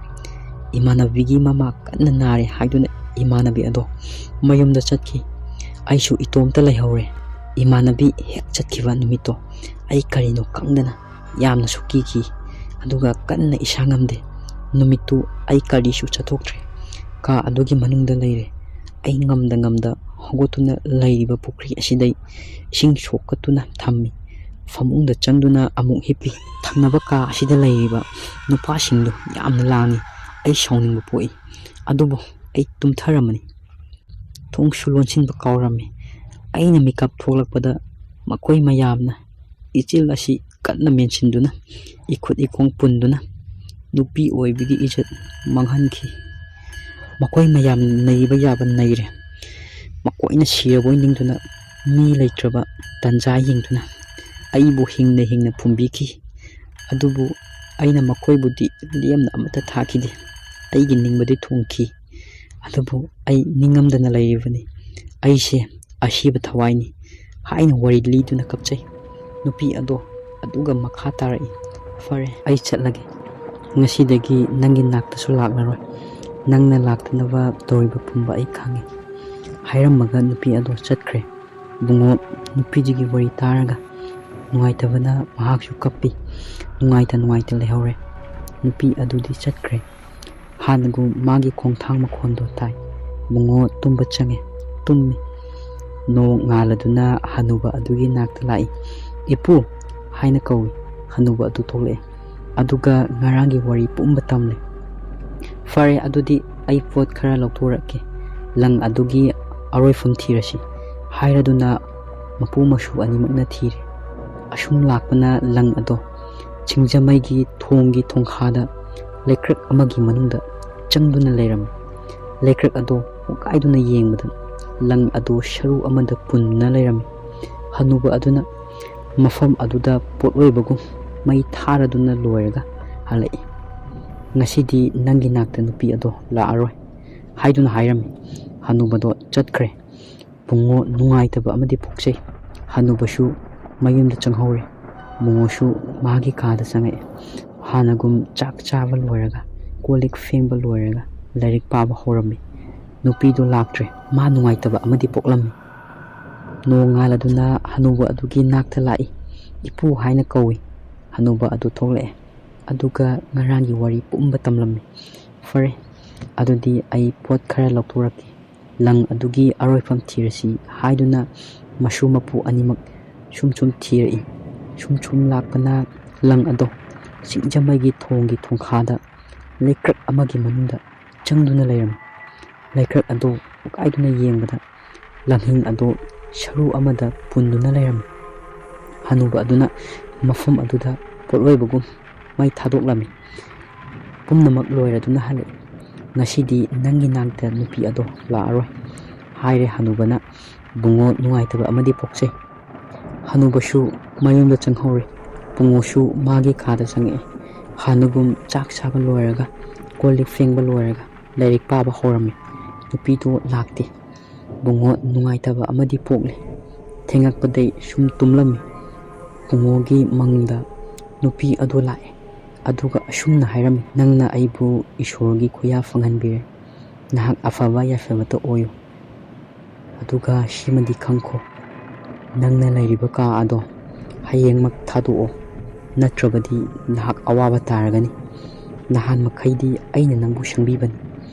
ꯏꯃꯥꯟꯅꯕꯤꯒꯤ ꯃꯃꯥ ꯀꯟꯅ ꯅꯥꯔꯦ ꯍꯥꯏꯗꯨꯅ ꯏꯃꯥꯟꯅꯕꯤ ꯑꯗꯣ ꯃꯌꯨꯝꯗ ꯆꯠꯈꯤ꯫ ꯑꯩꯁꯨ ꯏꯇꯣꯝꯇ ꯂꯩꯍꯧꯔꯦ꯫ ꯏꯃꯥꯟꯅꯕꯤ ꯍꯦꯛ ꯆꯠꯈꯤꯕ ꯅꯨꯃꯤꯠꯇꯣ ꯑꯩ ꯀꯔꯤꯅꯣ ꯈꯪꯗꯅ ꯌꯥꯝꯅꯁꯨ ꯀꯤꯈꯤ, ꯑꯗꯨꯒ ꯀꯟꯅ ꯏꯁꯥ ꯉꯝꯗꯦ꯫ ꯅꯨꯃꯤꯠꯇꯨ ꯑꯩ ꯀꯔꯤꯁꯨ ꯆꯠꯊꯣꯛꯇ꯭ꯔꯦ꯫ ꯀꯥ ꯑꯗꯨꯒꯤ ꯃꯅꯨꯡꯗ ꯂꯩꯔꯦ꯫ ꯑꯩ ꯉꯝꯗ ꯉꯝꯗ ꯍꯧꯒꯠꯇꯨꯅ ꯂꯩꯔꯤꯕ ꯄꯨꯈ꯭ꯔꯤ ꯑꯁꯤꯗꯩ ꯏꯁꯤꯡ ꯁꯣꯛꯀꯠꯇꯨꯅ ꯊꯝꯃꯤ꯫ ꯐꯃꯨꯡꯗ ꯆꯪꯗꯨꯅ ꯑꯃꯨꯛ ꯍꯤꯞꯄꯤ꯫ ꯊꯪꯅꯕ ꯀꯥ ꯑꯁꯤꯗ ꯂꯩꯔꯤꯕ ꯅꯨꯄꯥꯁꯤꯡꯗꯨ ꯌꯥꯝꯅ ꯂꯥꯡꯏ꯫ ꯑꯩ ꯁꯥꯎꯅꯤꯡꯕ ꯄꯣꯛꯏ꯫ ꯑꯗꯨꯕꯨ ꯑꯩ ꯇꯨꯝꯊꯔꯝꯃꯅꯤ꯫ ꯊꯣꯡꯁꯨ ꯂꯣꯟꯁꯤꯟꯕ ꯀꯥꯎꯔꯝꯃꯤ꯫ ꯑꯩꯅ ꯃꯤꯀꯞ ꯊꯣꯛꯂꯛꯄꯗ ꯃꯈꯣꯏ ꯃꯌꯥꯝꯅ ꯏꯆꯤꯜ ꯑꯁꯤ ꯀꯟꯅ ꯃꯦꯟꯁꯤꯟꯗꯨꯅ, ꯏꯈꯨꯠ ꯏꯈꯣꯡ ꯄꯨꯟꯗꯨꯅ, ꯅꯨꯄꯤ ꯑꯣꯏꯕꯒꯤ ꯏꯖꯠ ꯃꯥꯡꯍꯟꯈꯤ꯫ ꯃꯈꯣꯏ ꯃꯌꯥꯝ ꯅꯩꯕ ꯌꯥꯕ ꯅꯩꯔꯦ꯫ ꯃꯈꯣꯏꯅ ꯁꯤꯔꯕꯣꯏ ꯅꯤꯡꯗꯨꯅ, ꯃꯤ ꯂꯩꯇ꯭ꯔꯕ ꯇꯟꯖꯥ ꯌꯦꯡꯗꯨꯅ ꯑꯩꯕꯨ ꯍꯤꯡꯅ ꯍꯤꯡꯅ ꯐꯨꯝꯕꯤꯈꯤ꯫ ꯑꯗꯨꯕꯨ ꯑꯩꯅ ꯃꯈꯣꯏꯕꯨꯗꯤ ꯂꯦꯝꯅ ꯑꯃꯠꯇ ꯊꯥꯈꯤꯗꯦ꯫ ꯑꯩꯒꯤ ꯅꯤꯡꯕꯗꯤ ꯊꯨꯡꯈꯤ꯫ ꯑꯗꯨꯕꯨ ꯑꯩ ꯅꯤꯡꯉꯝꯗꯅ ꯂꯩꯔꯤꯕꯅꯤ꯫ ꯑꯩꯁꯦ ꯑꯁꯤꯕ ꯊꯋꯥꯏꯅꯤ ꯍꯥꯏꯅ ꯋꯥꯔꯤ ꯂꯤꯗꯨꯅ ꯀꯞꯆꯩ꯫ ꯅꯨꯄꯤ ꯑꯗꯣ ꯑꯗꯨꯒ ꯃꯈꯥ ꯇꯥꯔꯛꯏ, "ꯐꯔꯦ, ꯑꯩ ꯆꯠꯂꯒꯦ꯫ ꯉꯁꯤꯗꯒꯤ ꯅꯪꯒꯤ ꯅꯥꯛꯇꯁꯨ ꯂꯥꯛꯂꯔꯣꯏ꯫ ꯅꯪꯅ ꯂꯥꯛꯇꯅꯕ ꯇꯧꯔꯤꯕ ꯄꯨꯝꯕ ꯑꯩ ꯈꯪꯉꯤ" ꯍꯥꯏꯔꯝꯃꯒ ꯅꯨꯄꯤ ꯑꯗꯣ ꯆꯠꯈ꯭ꯔꯦ꯫ ꯏꯕꯨꯡꯉꯣ, ꯅꯨꯄꯤꯗꯨꯒꯤ ꯋꯥꯔꯤ ꯇꯥꯔꯒ ꯅꯨꯡꯉꯥꯏꯇꯕꯅ ꯃꯍꯥꯛꯁꯨ ꯀꯞꯄꯤ꯫ ꯅꯨꯡꯉꯥꯏꯇ ꯅꯨꯡꯉꯥꯏꯇ ꯂꯩꯍꯧꯔꯦ꯫ ꯅꯨꯄꯤ ꯑꯗꯨꯗꯤ ꯆꯠꯈ꯭ꯔꯦ꯫ ꯍꯥꯟꯅꯒꯨꯝ ꯃꯥꯒꯤ ꯈꯣꯡꯊꯥꯡ ꯃꯈꯣꯟꯗꯣ ꯇꯥꯏ꯫ ꯏꯕꯨꯡꯉꯣ ꯇꯨꯝꯕ ꯆꯪꯉꯦ꯫ ꯇꯨꯝꯃꯤ꯫ ꯅꯣꯡ ꯉꯥꯜꯂꯗꯨꯅ ꯍꯅꯨꯕ ꯑꯗꯨꯒꯤ ꯅꯥꯛꯇ ꯂꯥꯛꯏ꯫ "ꯏꯄꯨ" ꯍꯥꯏꯅ ꯀꯧꯏ꯫ ꯍꯅꯨꯕ ꯑꯗꯨ ꯊꯣꯛꯂꯛꯑꯦ꯫ ꯑꯗꯨꯒ ꯉꯔꯥꯡꯒꯤ ꯋꯥꯔꯤ ꯄꯨꯝꯕ ꯇꯝꯂꯦ꯫ "ꯐꯔꯦ, ꯑꯗꯨꯗꯤ ꯑꯩ ꯄꯣꯠ ꯈꯔ ꯂꯧꯊꯣꯔꯛꯀꯦ꯫ ꯂꯪ ꯑꯗꯨꯒꯤ ꯑꯔꯣꯏꯐꯝ ꯊꯤꯔꯁꯤ" ꯍꯥꯏꯔꯗꯨꯅ ꯃꯄꯨ ꯃꯁꯨ ꯑꯅꯤꯃꯛꯅ ꯊꯤꯔꯦ꯫ ꯑꯁꯨꯝ ꯂꯥꯛꯄꯅ ꯂꯪ ꯑꯗꯣ ꯁꯤꯡꯖꯃꯩꯒꯤ ꯊꯣꯡꯒꯤ ꯊꯣꯡꯈꯥꯗ ꯂꯩꯀ꯭ꯔꯛ ꯑꯃꯒꯤ ꯃꯅꯨꯡꯗ ꯆꯪꯗꯨꯅ ꯂꯩꯔꯝꯃꯤ꯫ ꯂꯩꯀ꯭ꯔꯛ ꯑꯗꯣ ꯍꯣꯡꯒꯥꯏꯗꯨꯅ ꯌꯦꯡꯕꯗ ꯂꯪ ꯑꯗꯣ ꯁꯔꯨ ꯑꯃꯗ ꯄꯨꯟꯗꯨꯅ ꯂꯩꯔꯝꯃꯤ꯫ ꯍꯅꯨꯕ ꯑꯗꯨꯅ ꯃꯐꯝ ꯑꯗꯨꯗ ꯄꯣꯠꯂꯣꯏꯕꯒꯨꯝ ꯃꯩ ꯊꯥꯔꯗꯨꯅ ꯂꯣꯏꯔꯒ ꯍꯜꯂꯛꯏ꯫ "ꯉꯁꯤꯗꯤ ꯅꯪꯒꯤ ꯅꯥꯛꯇ ꯅꯨꯄꯤ ꯑꯗꯣ ꯂꯥꯛꯑꯔꯣꯏ" ꯍꯥꯏꯗꯨꯅ ꯍꯥꯏꯔꯝꯃꯤ꯫ ꯍꯅꯨꯕꯗꯣ ꯆꯠꯈ꯭ꯔꯦ꯫ ꯏꯕꯨꯡꯉꯣ ꯅꯨꯡꯉꯥꯏꯇꯕ ꯑꯃꯗꯤ ꯄꯣꯛꯆꯩ꯫ ꯍꯅꯨꯕꯁꯨ ꯃꯌꯨꯝꯗ ꯆꯪꯍꯧꯔꯦ꯫ ꯏꯕꯨꯡꯉꯣꯁꯨ ꯃꯥꯒꯤ ꯀꯥꯗ ꯆꯪꯉꯛꯑꯦ꯫ ꯍꯥꯟꯅꯒꯨꯝ ꯆꯥꯛ ꯆꯥꯕ ꯂꯣꯏꯔꯒ, ꯀꯣꯜ ꯂꯤꯛ ꯐꯦꯡꯕ ꯂꯣꯏꯔꯒ ꯂꯥꯏꯔꯤꯛ ꯄꯥꯕ ꯍꯧꯔꯝꯃꯤ꯫ ꯅꯨꯄꯤꯗꯣ ꯂꯥꯛꯇ꯭ꯔꯦ꯫ ꯃꯥ ꯅꯨꯡꯉꯥꯏꯇꯕ ꯑꯃꯗꯤ ꯄꯣꯛꯂꯝꯃꯤ꯫ ꯅꯣꯡ ꯉꯥꯜꯂꯗꯨꯅ ꯍꯅꯨꯕ ꯑꯗꯨꯒꯤ ꯅꯥꯛꯇ ꯂꯥꯛꯏ꯫ "ꯏꯄꯨ" ꯍꯥꯏꯅ ꯀꯧꯏ꯫ ꯍꯅꯨꯕ ꯑꯗꯨ ꯊꯣꯛꯂꯛꯑꯦ꯫ ꯑꯗꯨꯒ ꯉꯔꯥꯡꯒꯤ ꯋꯥꯔꯤ ꯄꯨꯝꯕ ꯇꯝꯂꯝꯃꯤ꯫ "ꯐꯔꯦ, ꯑꯗꯨꯗꯤ ꯑꯩ ꯄꯣꯠ ꯈꯔ ꯂꯧꯊꯣꯔꯛꯀꯦ, ꯂꯪ ꯑꯗꯨꯒꯤ ꯑꯔꯣꯏꯐꯝ ꯊꯤꯔꯁꯤ" ꯍꯥꯏꯗꯨꯅ ꯃꯁꯨ ꯃꯄꯨ ꯑꯅꯤꯃꯛ ꯁꯨꯝ ꯁꯨꯝ ꯊꯤꯔꯛꯏ꯫ ꯁꯨꯝ ꯁꯨꯝ ꯂꯥꯛꯄꯅ ꯂꯪ ꯑꯗꯣ ꯁꯤꯡꯖꯃꯩꯒꯤ ꯊꯣꯡꯒꯤ ꯊꯣꯡꯈꯥꯗ ꯂꯩꯀ꯭ꯔꯛ ꯑꯃꯒꯤ ꯃꯅꯨꯡꯗ ꯆꯪꯗꯨꯅ ꯂꯩꯔꯝꯃꯤ꯫ ꯂꯩꯀ꯭ꯔꯛ ꯑꯗꯨ ꯎꯀꯥꯏꯗꯨꯅ ꯌꯦꯡꯕꯗ ꯂꯪꯍꯤꯡ ꯑꯗꯨ ꯁꯔꯨ ꯑꯃꯗ ꯄꯨꯟꯗꯨꯅ ꯂꯩꯔꯝꯃꯤ꯫ ꯍꯅꯨꯕ ꯑꯗꯨꯅ ꯃꯐꯝ ꯑꯗꯨꯗ ꯄꯣꯠꯂꯣꯏꯕꯒꯨꯝ ꯃꯩ ꯊꯥꯗꯣꯛꯂꯝꯃꯤ꯫ ꯄꯨꯝꯅꯃꯛ ꯂꯣꯏꯔꯗꯨꯅ ꯍꯜꯂꯛꯏ꯫ "ꯉꯁꯤꯗꯤ ꯅꯪꯒꯤ ꯅꯥꯛꯇ ꯅꯨꯄꯤ ꯑꯗꯣ ꯂꯥꯛꯑꯔꯣꯏ" ꯍꯥꯏꯔꯦ ꯍꯅꯨꯕꯅ꯫ "ꯕꯨꯡꯉꯣ, ꯅꯨꯡꯉꯥꯏꯇꯕ ꯑꯃꯗꯤ ꯄꯣꯛꯆꯩ"꯫ ꯍꯅꯨꯕꯁꯨ ꯃꯌꯨꯝꯗ ꯆꯪꯍꯧꯔꯦ꯫ ꯕꯨꯡꯉꯣꯁꯨ ꯃꯥꯒꯤ ꯀꯥꯗ ꯆꯪꯉꯛꯑꯦ꯫ ꯍꯥꯟꯅꯒꯨꯝ ꯆꯥꯛ ꯆꯥꯕ ꯂꯣꯏꯔꯒ, ꯀꯣꯜ ꯂꯤꯛ ꯐꯦꯡꯕ ꯂꯣꯏꯔꯒ, ꯂꯥꯏꯔꯤꯛ ꯄꯥꯕ ꯍꯧꯔꯝꯃꯤ꯫ ꯅꯨꯄꯤꯗꯨ ꯂꯥꯛꯇꯦ꯫ ꯕꯨꯡꯉꯣ, ꯅꯨꯡꯉꯥꯏꯇꯕ ꯑꯃꯗꯤ ꯄꯣꯛꯂꯦ꯫ ꯊꯦꯡꯉꯛꯄꯗꯩ ꯁꯨꯝ ꯇꯨꯝꯂꯝꯃꯤ꯫ ꯕꯨꯡꯉꯣꯒꯤ ꯃꯪꯗ ꯅꯨꯄꯤ ꯑꯗꯨ ꯂꯥꯛꯑꯦ꯫ ꯑꯗꯨꯒ ꯑꯁꯨꯝꯅ ꯍꯥꯏꯔꯝꯃꯤ, "ꯅꯪꯅ ꯑꯩꯕꯨ ꯏꯁꯣꯔꯒꯤ ꯈꯨꯌꯥ ꯐꯪꯍꯟꯕꯤꯔꯦ꯫ ꯅꯍꯥꯛ ꯑꯐꯕ ꯌꯥꯏꯐꯕꯇ ꯑꯣꯏꯌꯨ꯫ ꯑꯗꯨꯒ ꯁꯤꯃꯗꯤ ꯈꯪꯈꯣ, ꯅꯪꯅ ꯂꯩꯔꯤꯕ ꯀꯥ ꯑꯗꯣ ꯍꯌꯦꯡꯃꯛ ꯊꯥꯗꯣꯛꯑꯣ, ꯅꯠꯇ꯭ꯔꯕꯗꯤ ꯅꯍꯥꯛ ꯑꯋꯥꯕ ꯇꯥꯔꯒꯅꯤ꯫ ꯅꯍꯥꯟ ꯃꯈꯩꯗꯤ ꯑꯩꯅ ꯅꯪꯕꯨ ꯁꯪꯕꯤꯕꯅꯤ꯫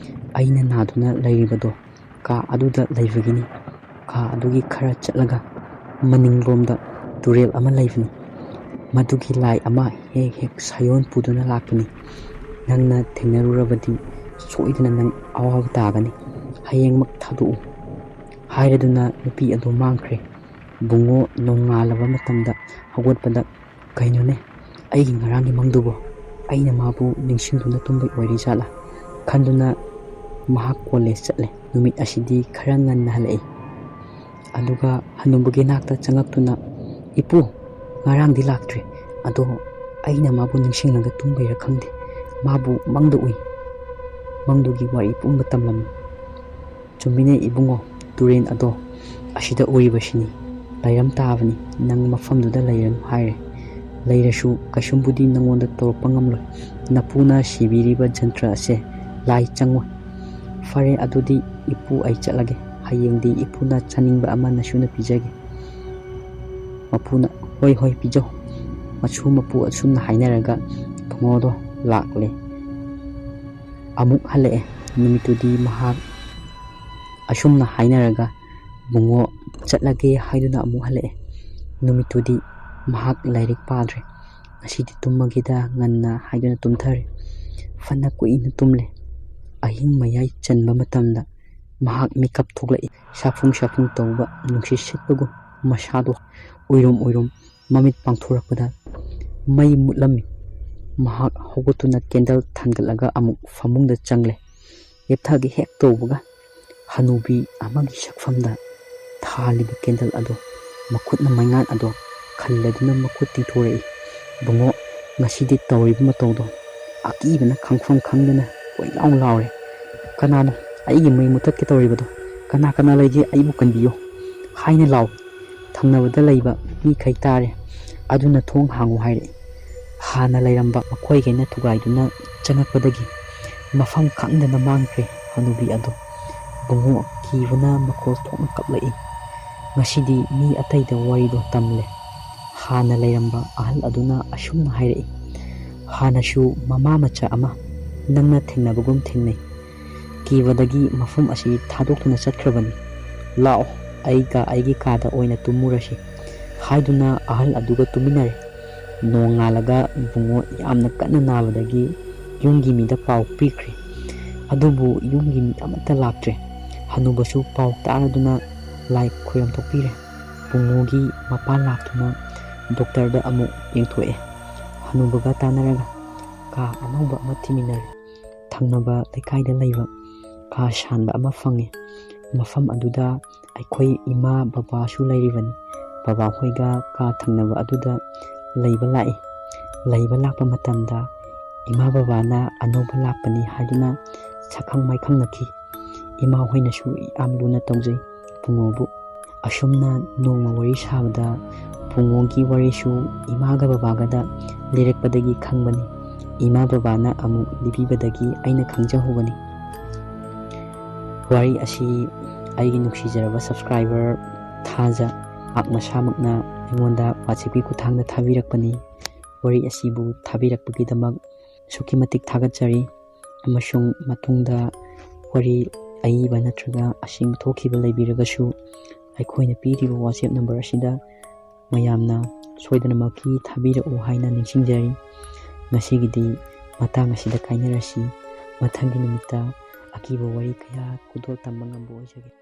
ꯑꯩꯅ ꯅꯥꯗꯨꯅ ꯂꯩꯔꯤꯕꯗꯣ ꯀꯥ ꯑꯗꯨꯗ ꯂꯩꯕꯒꯤꯅꯤ꯫ ꯀꯥ ꯑꯗꯨꯒꯤ ꯈꯔ ꯆꯠꯂꯒ ꯃꯅꯤꯡꯂꯣꯝꯗ ꯇꯨꯔꯦꯜ ꯑꯃ ꯂꯩꯕꯅꯤ꯫ ꯃꯗꯨꯒꯤ ꯂꯥꯏ ꯑꯃ ꯍꯦꯛ ꯍꯦꯛ ꯁꯥꯌꯣꯟ ꯄꯨꯗꯨꯅ ꯂꯥꯛꯄꯅꯤ꯫ ꯅꯪꯅ ꯊꯦꯡꯅꯔꯨꯔꯕꯗꯤ ꯁꯣꯏꯗꯅ ꯅꯪ ꯑꯋꯥꯕ ꯇꯥꯒꯅꯤ꯫ ꯍꯌꯦꯡꯃꯛ ꯊꯥꯗꯣꯛꯎ" ꯍꯥꯏꯔꯗꯨꯅ ꯅꯨꯄꯤ ꯑꯗꯨ ꯃꯥꯡꯈ꯭ꯔꯦ꯫ ꯕꯨꯡꯉꯣ ꯅꯣꯡꯉꯥꯜꯂꯕ ꯃꯇꯝꯗ ꯍꯧꯒꯠꯄꯗ, "ꯀꯩꯅꯣꯅꯦ, ꯑꯩꯒꯤ ꯉꯔꯥꯡꯒꯤ ꯃꯪꯗꯨꯕꯣ? ꯑꯩꯅ ꯃꯥꯕꯨ ꯅꯤꯡꯁꯤꯡꯗꯨꯅ ꯇꯨꯝꯕꯩ ꯑꯣꯏꯔꯤꯖꯥꯠꯂꯥ?" ꯈꯟꯗꯨꯅ ꯃꯍꯥꯛ ꯀꯣꯂꯦꯖ ꯆꯠꯂꯦ꯫ ꯅꯨꯃꯤꯠ ꯑꯁꯤꯗꯤ ꯈꯔ ꯉꯟꯅ ꯍꯜꯂꯛꯏ꯫ ꯑꯗꯨꯒ ꯍꯅꯨꯕꯒꯤ ꯅꯥꯛꯇ ꯆꯪꯉꯛꯇꯨꯅ, "ꯏꯄꯨ, ꯉꯔꯥꯡꯗꯤ ꯂꯥꯛꯇ꯭ꯔꯦ, ꯑꯗꯣ ꯑꯩꯅ ꯃꯥꯕꯨ ꯅꯤꯡꯁꯤꯡꯂꯒ ꯇꯨꯝꯕꯩꯔꯥ ꯈꯪꯗꯦ, ꯃꯥꯕꯨ ꯃꯪꯗ ꯎꯏ꯫ ꯃꯪꯗꯨꯒꯤ ꯋꯥꯔꯤ ꯄꯨꯝꯕ ꯇꯝꯂꯝꯃꯤ"꯫ "ꯆꯨꯝꯃꯤꯅꯦ ꯏꯕꯨꯡꯉꯣ, ꯇꯨꯔꯦꯟ ꯑꯗꯣ ꯑꯁꯤꯗ ꯎꯔꯤꯕꯁꯤꯅꯤ꯫ ꯂꯩꯔꯝ ꯇꯥꯕꯅꯤ, ꯅꯪ ꯃꯐꯝꯗꯨꯗ ꯂꯩꯔꯅꯨ" ꯍꯥꯏꯔꯦ꯫ "ꯂꯩꯔꯁꯨ ꯀꯩꯁꯨꯝꯕꯨꯗꯤ ꯅꯪꯉꯣꯟꯗ ꯇꯧꯔꯛꯄ ꯉꯝꯂꯣꯏ꯫ ꯅꯄꯨꯅ ꯁꯤꯕꯤꯔꯤꯕ ꯖꯟꯇ꯭ꯔ ꯑꯁꯦ ꯂꯥꯏ ꯆꯪꯉꯣꯏ"꯫ "ꯐꯔꯦ, ꯑꯗꯨꯗꯤ ꯏꯄꯨ, ꯑꯩ ꯆꯠꯂꯒꯦ꯫ ꯍꯌꯦꯡꯗꯤ ꯏꯄꯨꯅ ꯆꯥꯅꯤꯡꯕ ꯑꯃ ꯅꯁꯨꯅ ꯄꯤꯖꯒꯦ"꯫ ꯃꯄꯨꯅ, "ꯍꯣꯏ, ꯍꯣꯏ, ꯄꯤꯖꯧ"꯫ ꯃꯁꯨ ꯃꯄꯨ ꯑꯁꯨꯝꯅ ꯍꯥꯏꯅꯔꯒ ꯕꯨꯡꯉꯣꯗꯣ ꯂꯥꯛꯂꯦ꯫ ꯑꯃꯨꯛ ꯍꯜꯂꯛꯑꯦ꯫ ꯅꯨꯃꯤꯠꯇꯨꯗꯤ ꯃꯍꯥꯛ ꯑꯁꯨꯝꯅ ꯍꯥꯏꯅꯔꯒ ꯕꯨꯡꯉꯣ ꯆꯠꯂꯒꯦ ꯍꯥꯏꯗꯨꯅ ꯑꯃꯨꯛ ꯍꯜꯂꯛꯑꯦ꯫ ꯅꯨꯃꯤꯠꯇꯨꯗꯤ ꯃꯍꯥꯛ ꯂꯥꯏꯔꯤꯛ ꯄꯥꯗ꯭ꯔꯦ꯫ "ꯉꯁꯤꯗꯤ ꯇꯨꯝꯃꯒꯦꯗ ꯉꯟꯅ" ꯍꯥꯏꯗꯨꯅ ꯇꯨꯝꯊꯔꯦ꯫ ꯐꯅ ꯀꯨꯏꯅ ꯇꯨꯝꯂꯦ꯫ ꯑꯍꯤꯡ ꯃꯌꯥꯏ ꯆꯟꯕ ꯃꯇꯝꯗ ꯃꯍꯥꯛ ꯃꯤꯀꯞ ꯊꯣꯛꯂꯛꯏ꯫ ꯁꯥꯐꯨꯡ ꯁꯥꯐꯨꯡ ꯇꯧꯕ ꯅꯨꯡꯁꯤꯠ ꯁꯤꯠꯄꯒꯨꯝ ꯃꯁꯥꯗꯣ ꯎꯏꯔꯨꯝ ꯎꯏꯔꯨꯝ ꯃꯃꯤꯠ ꯄꯥꯡꯊꯣꯔꯛꯄꯗ ꯃꯩ ꯃꯨꯠꯂꯝꯃꯤ꯫ ꯃꯍꯥꯛ ꯍꯧꯒꯠꯇꯨꯅ ꯀꯦꯟꯗꯜ ꯊꯥꯟꯒꯠꯂꯒ ꯑꯃꯨꯛ ꯐꯃꯨꯡꯗ ꯆꯪꯂꯦ꯫ ꯂꯦꯞꯊꯒꯦ ꯍꯦꯛ ꯇꯧꯕꯒ ꯍꯅꯨꯕꯤ ꯑꯃꯒꯤ ꯁꯛꯐꯝꯗ ꯊꯥꯜꯂꯤꯕ ꯀꯦꯟꯗꯜ ꯑꯗꯨ ꯃꯈꯨꯠꯅ ꯃꯩꯉꯥꯟ ꯑꯗꯨ ꯈꯜꯂꯗꯨꯅ ꯃꯈꯨꯠ ꯇꯤꯡꯊꯣꯔꯛꯏ꯫ "ꯕꯨꯡꯉꯣ, ꯉꯁꯤꯗꯤ ꯇꯧꯔꯤꯕ ꯃꯇꯧꯗꯣ!" ꯑꯀꯤꯕꯅ ꯈꯪꯐꯝ ꯈꯪꯗꯅ ꯀꯣꯏꯂꯥꯎ ꯂꯥꯎꯔꯦ꯫ "ꯀꯅꯥꯅꯣ ꯑꯩꯒꯤ ꯃꯩ ꯃꯨꯊꯠꯀꯦ ꯇꯧꯔꯤꯕꯗꯣ? ꯀꯅꯥ ꯀꯅꯥ ꯂꯩꯒꯦ? ꯑꯩꯕꯨ ꯀꯟꯕꯤꯌꯨ!" ꯍꯥꯏꯅ ꯂꯥꯎꯏ꯫ ꯊꯪꯅꯕꯗ ꯂꯩꯕ ꯃꯤꯈꯩ ꯇꯥꯔꯦ꯫ ꯑꯗꯨꯅ "ꯊꯣꯡ ꯍꯥꯡꯉꯨ" ꯍꯥꯏꯔꯛꯏ꯫ ꯍꯥꯟꯅ ꯂꯩꯔꯝꯕ ꯃꯈꯣꯏꯈꯩꯅ ꯊꯨꯒꯥꯏꯗꯨꯅ ꯆꯪꯉꯛꯄꯗꯒꯤ ꯃꯐꯝ ꯈꯪꯗꯅ ꯃꯥꯡꯈ꯭ꯔꯦ ꯍꯅꯨꯕꯤ ꯑꯗꯨ꯫ ꯕꯨꯡꯉꯣ ꯀꯤꯕꯅ ꯃꯈꯣꯜ ꯊꯣꯛꯅ ꯀꯞꯂꯛꯏ꯫ ꯉꯁꯤꯗꯤ ꯃꯤ ꯑꯇꯩꯗ ꯋꯥꯔꯤꯗꯣ ꯇꯝꯂꯦ꯫ ꯍꯥꯟꯅ ꯂꯩꯔꯝꯕ ꯑꯍꯜ ꯑꯗꯨꯅ ꯑꯁꯨꯝꯅ ꯍꯥꯏꯔꯛꯏ, "ꯍꯥꯟꯅꯁꯨ ꯃꯃꯥ ꯃꯆꯥ ꯑꯃ ꯅꯪꯅ ꯊꯦꯡꯅꯕꯒꯨꯝ ꯊꯦꯡꯅꯩ꯫ ꯀꯤꯕꯗꯒꯤ ꯃꯐꯝ ꯑꯁꯤ ꯊꯥꯗꯣꯛꯇꯨꯅ ꯆꯠꯈ꯭ꯔꯕꯅꯤ꯫ ꯂꯥꯛꯑꯣ, ꯑꯩꯒ ꯑꯩꯒꯤ ꯀꯥꯗ ꯑꯣꯏꯅ ꯇꯨꯝꯃꯨꯔꯁꯤ" ꯍꯥꯏꯗꯨꯅ ꯑꯍꯜ ꯑꯗꯨꯒ ꯇꯨꯃꯤꯟꯅꯔꯦ꯫ ꯅꯣꯡꯉꯥꯜꯂꯒ ꯕꯨꯡꯉꯣ ꯌꯥꯝꯅ ꯀꯟꯅ ꯅꯥꯕꯗꯒꯤ ꯌꯨꯝꯒꯤ ꯃꯤꯗ ꯄꯥꯎ ꯄꯤꯈ꯭ꯔꯦ꯫ ꯑꯗꯨꯕꯨ ꯌꯨꯝꯒꯤ ꯃꯤ ꯑꯃꯠꯇ ꯂꯥꯛꯇ꯭ꯔꯦ꯫ ꯍꯅꯨꯕꯁꯨ ꯄꯥꯎ ꯇꯥꯔꯗꯨꯅ ꯂꯥꯏ ꯈꯣꯏꯔꯝ ꯊꯣꯛꯄꯤꯔꯦ꯫ ꯕꯨꯡꯉꯣꯒꯤ ꯃꯄꯥ ꯂꯥꯛꯇꯨꯅ ꯗꯣꯛꯇꯔꯗ ꯑꯃꯨꯛ ꯌꯦꯡꯊꯣꯛꯑꯦ꯫ ꯍꯅꯨꯕꯒ ꯇꯥꯟꯅꯔꯒ ꯀꯥ ꯑꯅꯧꯕ ꯑꯃ ꯊꯤꯃꯤꯟꯅꯔꯦ꯫ ꯊꯪꯅꯕ ꯂꯩꯀꯥꯏꯗ ꯂꯩꯕ ꯀꯥ ꯁꯥꯟꯕ ꯑꯃ ꯐꯪꯉꯤ꯫ ꯃꯐꯝ ꯑꯗꯨꯗ ꯑꯩꯈꯣꯏ ꯏꯃꯥ ꯕꯕꯥꯁꯨ ꯂꯩꯔꯤꯕꯅꯤ꯫ ꯕꯕꯥꯍꯣꯏꯒ ꯀꯥ ꯊꯪꯅꯕ ꯑꯗꯨꯗ ꯂꯩꯕ ꯂꯥꯛꯏ꯫ ꯂꯩꯕ ꯂꯥꯛꯄ ꯃꯇꯝꯗ ꯏꯃꯥ ꯕꯕꯥꯅ ꯑꯅꯧꯕ ꯂꯥꯛꯄꯅꯤ ꯍꯥꯏꯗꯨꯅ ꯁꯛꯈꯪ ꯃꯥꯏꯈꯪꯅꯈꯤ꯫ ꯏꯃꯥ ꯍꯣꯏꯅꯁꯨ ꯌꯥꯝ ꯂꯨꯅ ꯇꯧꯖꯩ ꯕꯨꯡꯉꯣꯕꯨ꯫ ꯑꯁꯨꯝꯅ ꯅꯣꯡꯃ ꯋꯥꯔꯤ ꯁꯥꯕꯗ ꯕꯨꯡꯉꯣꯒꯤ ꯋꯥꯔꯤꯁꯨ ꯏꯃꯥꯒ ꯕꯕꯥꯒꯗ ꯂꯤꯔꯛꯄꯗꯒꯤ ꯈꯪꯕꯅꯤ꯫ ꯏꯃꯥ ꯕꯕꯥꯅ ꯑꯃꯨꯛ ꯂꯤꯕꯤꯕꯗꯒꯤ ꯑꯩꯅ ꯈꯪꯖꯍꯧꯕꯅꯤ꯫ ꯋꯥꯔꯤ ꯑꯁꯤ ꯑꯩꯒꯤ ꯅꯨꯡꯁꯤꯖꯔꯕ subscriber ꯊꯥꯖ ꯃꯍꯥꯛ ꯃꯁꯥꯃꯛꯅ ꯑꯩꯉꯣꯟꯗ WhatsApp-ꯀꯤ ꯈꯨꯠꯊꯥꯡꯗ ꯊꯥꯕꯤꯔꯛꯄꯅꯤ꯫ ꯋꯥꯔꯤ ꯑꯁꯤꯕꯨ ꯊꯥꯕꯤꯔꯛꯄꯒꯤꯗꯃꯛ ꯑꯁꯨꯛꯀꯤ ꯃꯇꯤꯛ ꯊꯥꯒꯠꯆꯔꯤ꯫ ꯑꯃꯁꯨꯡ ꯃꯇꯨꯡꯗ ꯋꯥꯔꯤ ꯑꯏꯕ ꯅꯠꯇ꯭ꯔꯒ ꯑꯁꯦꯡꯕ ꯊꯣꯛꯈꯤꯕ ꯂꯩꯕꯤꯔꯒꯁꯨ, ꯑꯩꯈꯣꯏꯅ ꯄꯤꯔꯤꯕ WhatsApp number ꯑꯁꯤꯗ ꯃꯌꯥꯝꯅ ꯁꯣꯏꯗꯅꯃꯛꯀꯤ ꯊꯥꯕꯤꯔꯛꯎ ꯍꯥꯏꯅ ꯅꯤꯡꯁꯤꯡꯖꯔꯤ꯫ ꯉꯁꯤꯒꯤꯗꯤ ꯃꯇꯥꯡ ꯑꯁꯤꯗ ꯀꯥꯏꯅꯔꯁꯤ꯫ ꯃꯊꯪꯒꯤ ꯅꯨꯃꯤꯠꯇ ꯑꯀꯤꯕ ꯋꯥꯔꯤ ꯀꯌꯥ ꯈꯨꯗꯣꯜ ꯇꯝꯕ ꯉꯝꯕ ꯑꯣꯏꯖꯒꯦ꯫